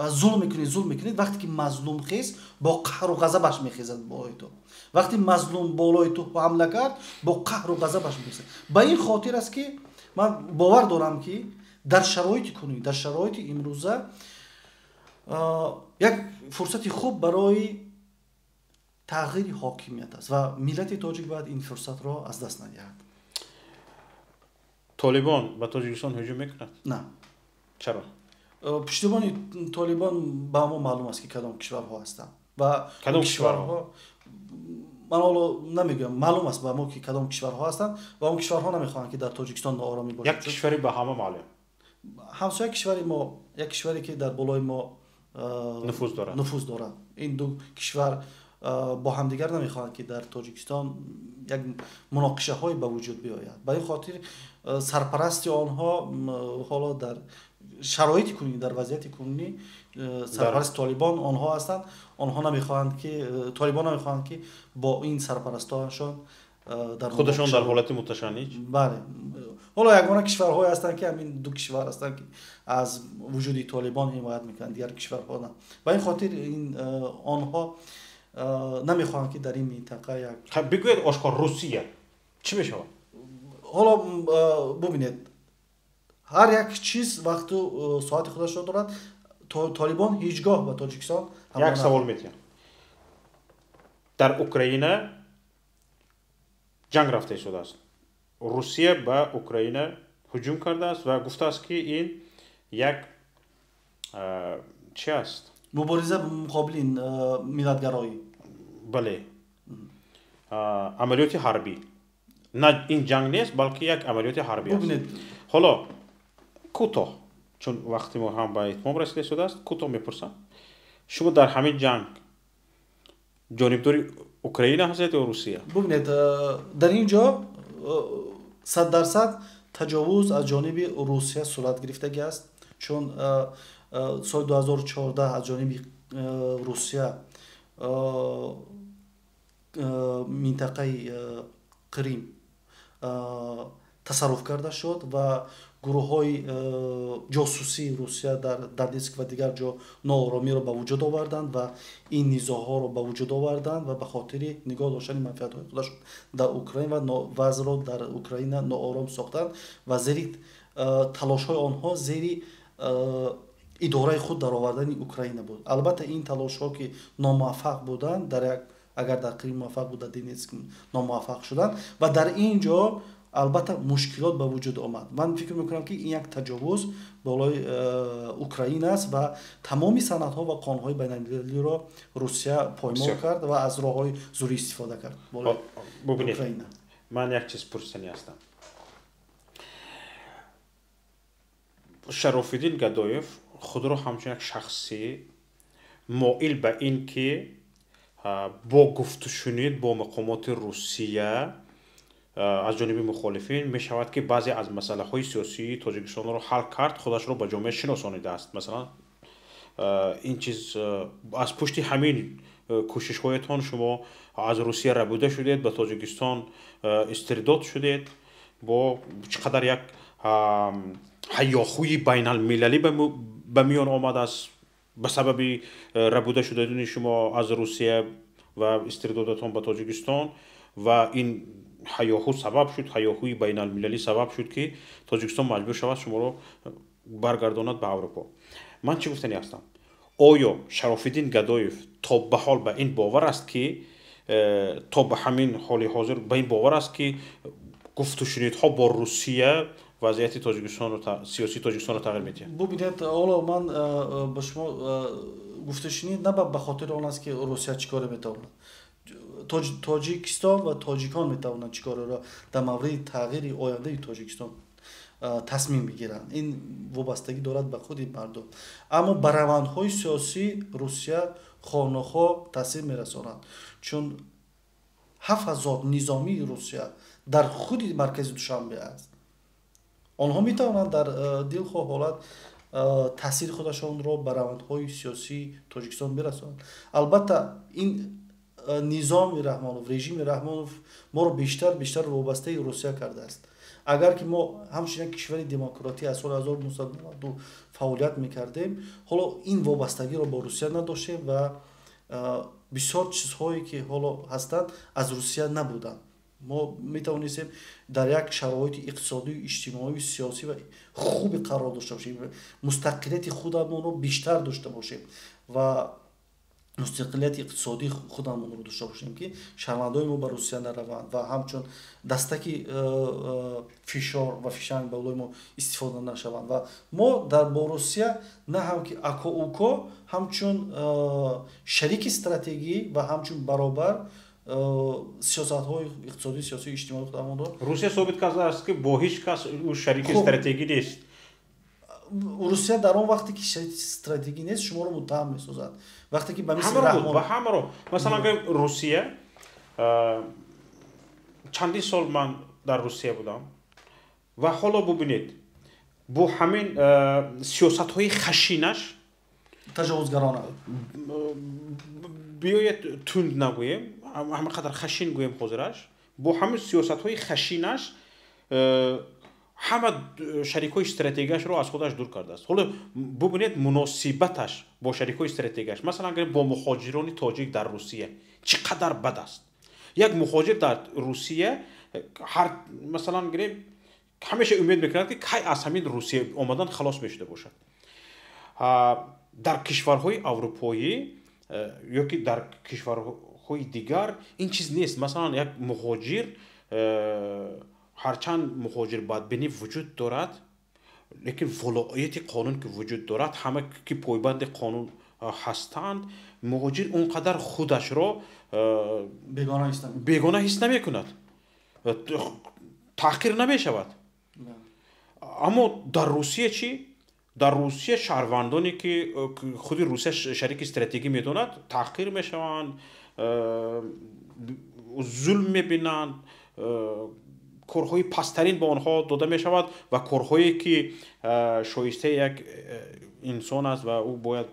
зулм мекунед, зулм мекунед, вақте ки мазлум хест, бо қаҳру ғазабаш мехезад болои ту. Вақте мазлум болои ту ҳамла кард, бо қаҳру ғазабаш мехезад. Ба ин хотир аст, ки ман бовар дорам, ки дар шароити кунӣ, дар шароити имрӯза як фурсати хуб барои тағйири ҳокимият аст ва миллати тоҷик бояд ин фурсатро аз даст надиҳад. Толибон ба Тоҷикистон ҳуҷум мекунад? На. Чаро? Пуштибони Толибон ба мо маълум аст, ки кадом кишварҳо ҳастанд ва кадом кишварҳо? Ман ҳоло намегӯям. Маълум аст ба мо, ки кадом кишварҳо ҳастанд ва он кишварҳо намехоҳанд, ки дар Тоҷикистон нооромӣ бошад. Як кишвари ба ҳама маълум. Ҳамсоя кишвари мо, як кишваре, ки дар болои мо нуфуз дорад. Нуфуз дорад. Ин ду кишвар бо ҳамдигар намехоҳанд, ки дар Тоҷикистон як муноқишаҳое ба вуҷуд биёяд. Ба ин хотир сарпарасти онҳо ҳоло дар шароити кунунӣ, дар вазъияти кунунӣ сарпарасти Толибон онҳо ҳастанд. Онҳо намехоҳанд, ки Толибон намехоҳанд, ки бо ин сарпарастонашон. Дар худашон дар ҳолати муташанниҷ. Бале, ҳоло ягона кишварҳое ҳастанд, ки ҳамин ду кишвар ҳастанд, ки аз вуҷуди Толибон ҳимоят мекунанд, дигар кишварҳо на. Ба ин хотир ин онҳо намехоҳанд, ки дар ин минтақа як Бигӯед ошкор, Русия чӣ мешавад? Ҳоло бубинед, ҳар як чиз вақту соати худашро дорад. Толибон ҳеҷ гоҳ ба Тоҷикистон Як савол метиҳам. Дар Украина ҷанг рафта истодааст. Русия ба Украина ҳуҷум кардааст ва гуфтааст, ки ин як чи аст? Мубориза муқобили миллатгароӣ. Бале, амалиёти ҳарбӣ. На, ин ҷанг нест, балки як амалиёти ҳарбӣ аст. Ҳоло кӯтоҳ, чун вақти мо ҳам ба итмом расида истодааст, кӯтоҳ мепурсам: шумо дар ҳамин ҷанг ҷонибдори Украина ҳастед ё Русия? Бубинед, дар ин ҷо 100% таҷовуз аз ҷониби Русия сурат гирифтагӣ аст, чун соли 2014 аз ҷониби Русия минтақаи Қрим тасарруф карда шуд ва гурӯҳҳои ҷосусии Русия дар Донетск ва дигар ҷо нооромиро ба вуҷуд оварданд ва ин низоъҳоро ба вуҷуд оварданд ва ба хотири нигоҳ доштани манфиатҳои худашон дар Украина ва вазъро дар Украина ноором сохтанд ва зери талошҳои онҳо зери идораи худ даровардани Украина буд. Албатта, ин талошҳо, ки номуваффақ буданд, дар як агар дар Қрим муваффақ буд, дар Донетск номуваффақ шуданд ва дар ин ҷо албатта мушкилот ба вуҷуд омад. Ман фикр мекунам, ки ин як таҷовуз болои Украина аст ва тамоми санадҳо ва қонунҳои байналмилалиро Русия поймол кард ва аз роҳҳои зӯрӣ истифода кард болои Украина. Ман як чиз пурсанӣ ҳастам. Шарофиддин Гадоев худро ҳамчун як шахси моил ба ин ки бо гуфтушунид бо мақомоти Русия аз ҷониби мухолифин мешавад, ки баъзе аз масъалаҳои сиёсии Тоҷикистонро ҳал кард, худашро ба ҷомеа шиносонидааст. Масалан, ин чиз аз пушти ҳамин кӯшишҳоятон шумо аз Русия рабуда шудед, ба Тоҷикистон истирдод шудед, бо чӣ қадар як ҳайёхӯи байналмилалӣ ба миён омадааст ба сабаби рабуда шудани шумо аз Русия ва истирдодатон ба Тоҷикистон. Ва ин ҳайёҳу сабаб шуд, ҳайёҳуи байналмилалӣ сабаб шуд, ки Тоҷикистон маҷбур шавад шуморо баргардонад ба Аврупо. Ман чӣ гуфтанӣ ҳастам? Оё Шарофиддин Гадоев то ба ҳол ба ин бовар аст, ки то ба ҳамин ҳоли ҳозир ба ин бовар аст, ки гуфтушунидҳо бо Русия вазъияти Тоҷикистонро, сиёсии Тоҷикистонро тағйир медиҳад? Бубинед, ҳоло ман ба шумо, гуфтушунид на ба хотири он аст, ки Русия чӣ коре метавонад. Тоҷикистон ва тоҷикон метавонанд чӣ кореро дар мавриди тағйири ояндаи Тоҷикистон тасмим бигиранд. Ин вобастагӣ дорад ба худи мардум, аммо ба равандҳои сиёсӣ Русия хоҳнохоҳ таъсир мерасонад, чун 7000 низомии Русия дар худи маркази Душанбе аст. Онҳо метавонанд дар дилхоҳ ҳолат таъсири худашонро ба равандҳои сиёсии Тоҷикистон бирасонанд. Албатта, ин низоми Раҳмонов, режими Раҳмонов моро бештар бештар вобастаи Русия кардааст. Агар ки мо ҳамчун як кишвари демократӣ аз соли 1992 фаъолият мекардем, ҳоло ин вобастагиро бо Русия надоштем ва бисёр чизҳое, ки ҳоло ҳастанд, аз Русия набуданд. Мо метавонистем дар як шароити иқтисодию иҷтимоию сиёсӣ ва хуби қарор дошта бошем, мустақилияти худамонро бештар дошта бошем ва мустақилияти иқтисодии худамонро дошта бошем, ки шаҳрвандои мо ба Русия нараванд ва ҳамчун дастаки фишор ва фишанг ба болои мо истифода нашаванд. Ва мо дар бо Русия на ҳам ки ако уко, ҳамчун шарики стратегӣ ва ҳамчун баробар сиёсатҳои иқтисодӣ, сиёсию иҷтимоии худамонро Русия собит кардааст, ки бо ҳеҷ кас ӯ шарики стратегӣ нест. Русия дар он вақте ки шарики стратегӣ нест, шуморо муттаҳам месозад, вақте ки ба мисли Раҳмон. Ба ҳамаро, масалан гӯем, Русия, чандин сол ман дар Русия будам ва ҳоло бубинед, бо ҳамин сиёсатҳои хашинаш, таҷовузгарона, биёед тунд нагӯем, ҳама қадар хашин гӯем, ҳозираш Бо ҳамин сиёсатҳои хашинаш ҳама шарикҳои стратегияшро аз худаш дур кардааст. Ҳоло бубинед муносибаташ бо шарикҳои стратегияш, масалан, бо мухоҷирони тоҷик дар Русия чӣ қадар бад аст. Як мухоҷир дар Русия ҳар, масалан, гирем, ҳамеша умед мекунад, ки кай аз ҳамин Русия омадан халос мешуда бошад. Дар кишварҳои аврупоӣ ё ки дар кишварҳои дигар ин чиз нест. Масалан, як мухоҷир, ҳарчанд мухоҷирбадбинӣ вуҷуд дорад, лекин волоияти қонун ки вуҷуд дорад, ҳама ки пойбанди қонун ҳастанд, муҳоҷир он қадар худашро бегона ҳис намекунад, таҳқир намешавад. Аммо дар Русия чӣ? Дар Русия шаҳрвандоне, ки худи Русия шарики стратегӣ медонад, таҳқир мешаванд, зулм мебинанд, корҳои пасттарин ба онҳо дода мешавад ва корҳое, ки шоистаи як инсон аст ва ӯ бояд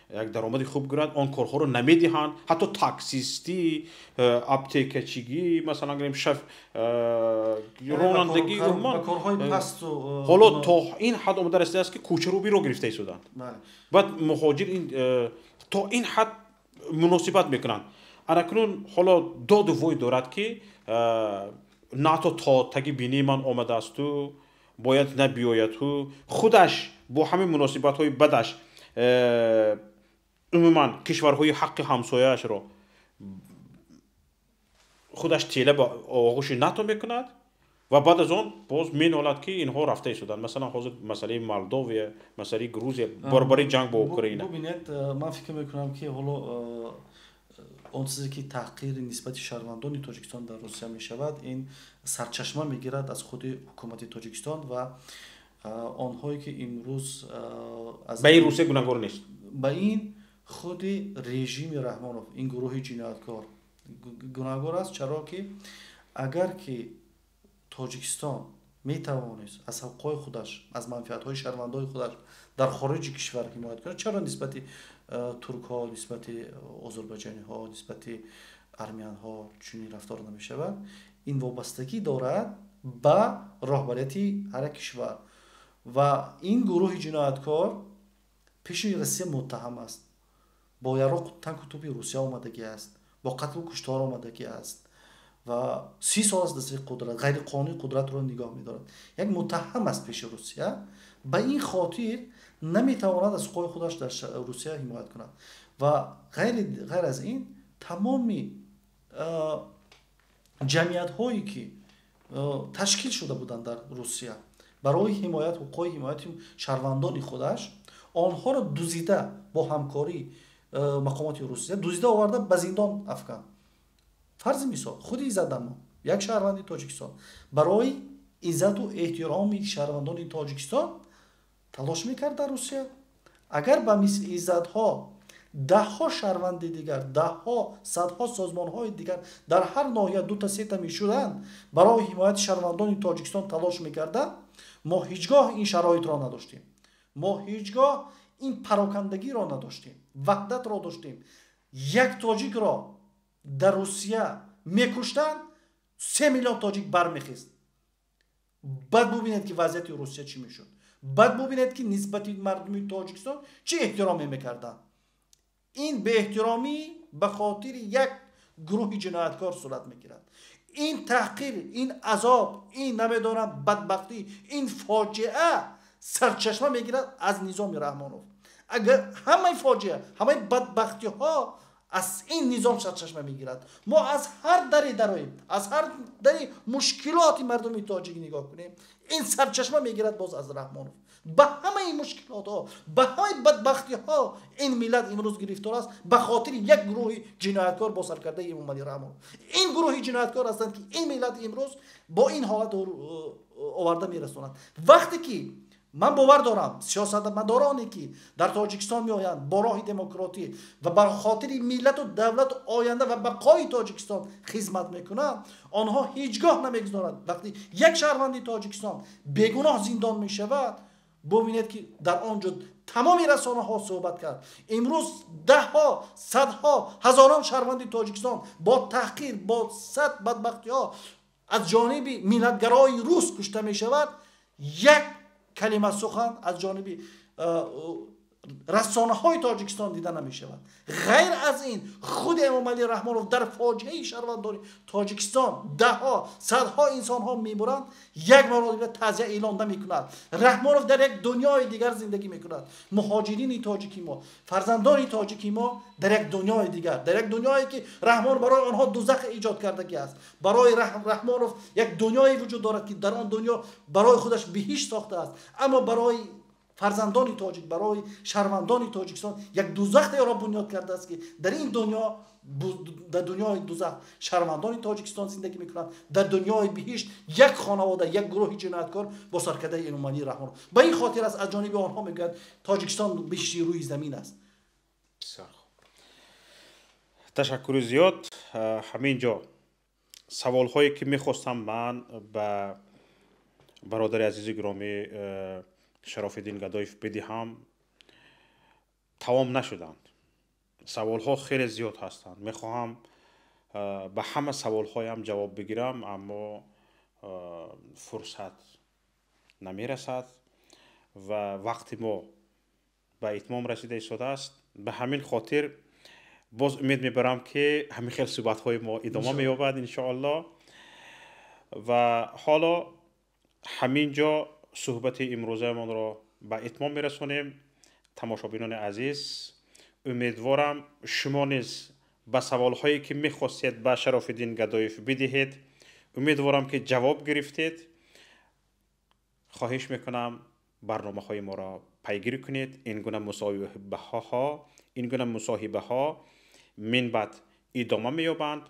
як даромади хуб гирад, он корҳоро намедиҳанд. Ҳатто таксистӣ, аптекачигӣ, масалан гирем, шаф ронандагӣ, ҳоло то ин ҳад омода расидааст, ки кӯчарӯбиро гирифта истоданд. Баъд муҳоҷир то ин ҳад муносибат мекунанд. Анакнун ҳоло доду вой дорад, ки НАТО то таги бинии ман омадаасту бояд набиёяду. Худаш бо ҳамин муносибатҳои бадаш умуман кишварҳои ҳаққи ҳамсояашро худаш тела ба оғӯши НАТО мекунад ва баъд аз он боз менолад, ки инҳо рафта истоданд. Масалан, ҳозир масъалаи Молдовия, масъалаи Грузия, баробари ҷанг бо Украина. Бубинед, ман фикр мекунам, ки ҳоло он чизе, ки таҳқири нисбати шаҳрвандони Тоҷикистон дар Русия мешавад, ин сарчашма мегирад аз худи ҳукумати Тоҷикистон ва онҳое, ки имрӯз ба ин Русия гунаҳгор нест. Ба ин худи режими Раҳмонов, ин гурӯҳи ҷинояткор гунаҳгор аст. Чаро ки агар ки Тоҷикистон метавонист аз ҳуқуқҳои худаш, аз манфиатҳои шаҳрвандони худаш дар хориҷи кишвар ҳимоят кунад, чаро нисбати туркҳо, нисбати озарбойҷониҳо, нисбати армянҳо чунин рафтор намешавад? Ин вобастагӣ дорад ба роҳбарияти ҳар як кишвар ва ин гурӯҳи ҷинояткор пеши Россия муттаҳам аст, бо яроқ, танку тӯпи Русия омадагӣ аст, бо қатлу куштор омадагӣ аст ва 30 сол аст дастаи қудрат, ғайриқонунӣ қудратро нигоҳ медорад. Як муттаҳам аст пеши Русия, ба ин хотир наметавонад аз ҳуқуқи худаш дар Русия ҳимоят кунад. Ва ғайр аз ин, тамоми ҷамъиятҳое, ки ташкил шуда буданд дар Русия барои ҳимоят, ҳуқуқҳои ҳимояти шаҳрвандони худаш, онҳоро дузида, бо ҳамкории мақомоти Русия дузида оварда, ба зиндон афканд. Фарзи мисол, худи Иззат Дамон, як шаҳрванди Тоҷикистон, барои иззату эҳтироми шаҳрвандони Тоҷикистон талош мекард дар Русия. Агар ба мисли Иззатҳо даҳҳо шаҳрванди дигар, даҳҳо, садҳо созмонҳои дигар дар ҳар ноҳия дута, сета мешуданд, барои ҳимояти шаҳрвандони Тоҷикистон талош мекарданд, мо ҳеҷ гоҳ ин шароитро надоштем, мо ҳеҷ гоҳ ин парокандагиро надоштем, ваҳдатро доштем. Як тоҷикро дар Русия мекуштанд, 3 миллион тоҷик бармехест. Баъд бубинед, ки вазъияти Русия чӣ мешуд, баъд бубинед, ки нисбати мардуми Тоҷикистон чӣ эҳтироме мекарданд. Ин беэҳтиромӣ ба хотири як гурӯҳи ҷинояткор сурат мегирад. Ин таҳқир, ин азоб, ин, намедонам, бадбахтӣ, ин фоҷиа сарчашма мегирад аз низоми Раҳмонов. Агар ҳамаи фоҷиа, ҳамаи бадбахтиҳо аз ин низом сарчашма мегирад. Мо аз ҳар даре дароем, аз ҳар дари мушкилоти мардуми тоҷик нигоҳ кунем, ин сарчашма мегирад боз аз Раҳмонов. Ба ҳамаи мушкилотҳо, ба ҳамаи бадбахтиҳо ин миллат имрӯз гирифтор аст ба хотири як гурӯҳи ҷинояткор бо саркардаи Эмомалӣ Раҳмонов. Ин гурӯҳи ҷинояткор ҳастанд, ки ин миллат имрӯз бо ин ҳолат оварда мерасонанд. Вақте ки ман бовар дорам, сиёсатмадороне, ки дар Тоҷикистон меоянд, бо роҳи демократӣ ва ба хотири миллату давлату оянда ва бақои Тоҷикистон хизмат мекунанд, онҳо ҳеҷ гоҳ намегузоранд, вақте як шаҳрванди Тоҷикистон бегуноҳ зиндон мешавад. Бубинед ки дар он ҷо тамоми расонаҳо суҳбат кард. Имрӯз даҳҳо, садҳо, ҳазорон шаҳрванди Тоҷикистон бо таҳқир, бо сад бадбахтиҳо аз ҷониби миллатгарои рус кушта мешавад. Як калима сухан аз ҷониби расонаҳои Тоҷикистон дида намешавад. Ғайр аз ин худи Эмомалӣ Раҳмонов дар фоҷиаи шаҳрвандони Тоҷикистон даҳҳо, садҳо инсонҳо мемуранд, як маротиба таъзия эълон намекунад. Раҳмонов дар як дунёи дигар зиндагӣ мекунад. Муҳоҷирини тоҷики мо, фарзандони тоҷики мо дар як дунёи дигар, дар як дунёе ки Раҳмон барои онҳо дузах эҷод кардагӣ аст. Барои Раҳмонов як дунёе вуҷуд дорад ки дар он дунё барои худаш биҳишт сохтааст, аммо барои фарзандони тоҷик, барои шаҳрвандони Тоҷикистон як дузахеро бунёд кардааст ки дар ин дунё, дар дунёи дузах шаҳрвандони Тоҷикистон зиндагӣ мекунанд, дар дунёи биҳишт як хонавода, як гурӯҳи ҷинояткор бо саркардаи Эмомалӣ Раҳмонов. Ба ин хотир аст аз ҷониби онҳо мегӯяд Тоҷикистон биҳишти рӯи замин аст. Бисёр хуб, ташаккури зиёд. Ҳамин ҷо саволҳое ки мехостам ман ба бародари азизи гиромӣ Шарофиддин Гадоев бидиҳам тамом нашуданд. Саволҳо хеле зиёд ҳастанд. Мехоҳам ба ҳама саволҳоям ҷавоб бигирам, аммо фурсат намерасад ва вақти мо ба итмом расида истодааст. Ба ҳамин хотир боз умед мебарам ки ҳамин хел суҳбатҳои мо идома меёбад иншоаллоҳ. Ва ҳоло ҳамин ҷо суҳбати имрӯзаамонро ба итмом мерасонем. Тамошобинони азиз, умедворам шумо низ ба саволҳое ки мехостед ба Шарофиддин Гадоев бидиҳед, умедворам ки ҷавоб гирифтед. Хоҳиш мекунам барномаҳои моро пайгирӣ кунед. Ин гуна мусоҳибаҳо минбаъд идома меёбанд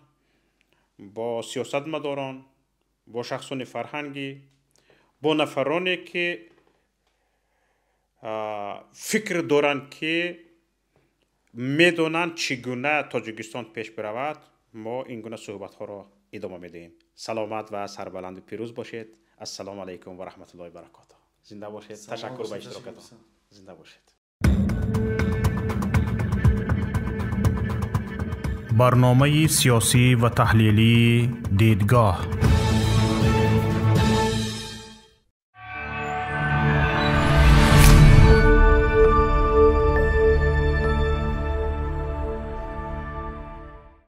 бо сиёсатмадорон, бо шахсони фарҳангӣ, бо нафароне ки фикр доранд ки медонанд чӣ гуна Тоҷикистон пеш биравад. Мо ин гуна суҳбатҳоро идома медиҳем. Саломат ва сарбаланду пирӯз бошед. Ассалому алайкум ва раҳматуллоҳи баракотуҳ. Зинда бошед. Ташаккур ба иштирокатон. Зинда бошед. Барномаи сиёсӣ ва таҳлилии Дидгоҳ.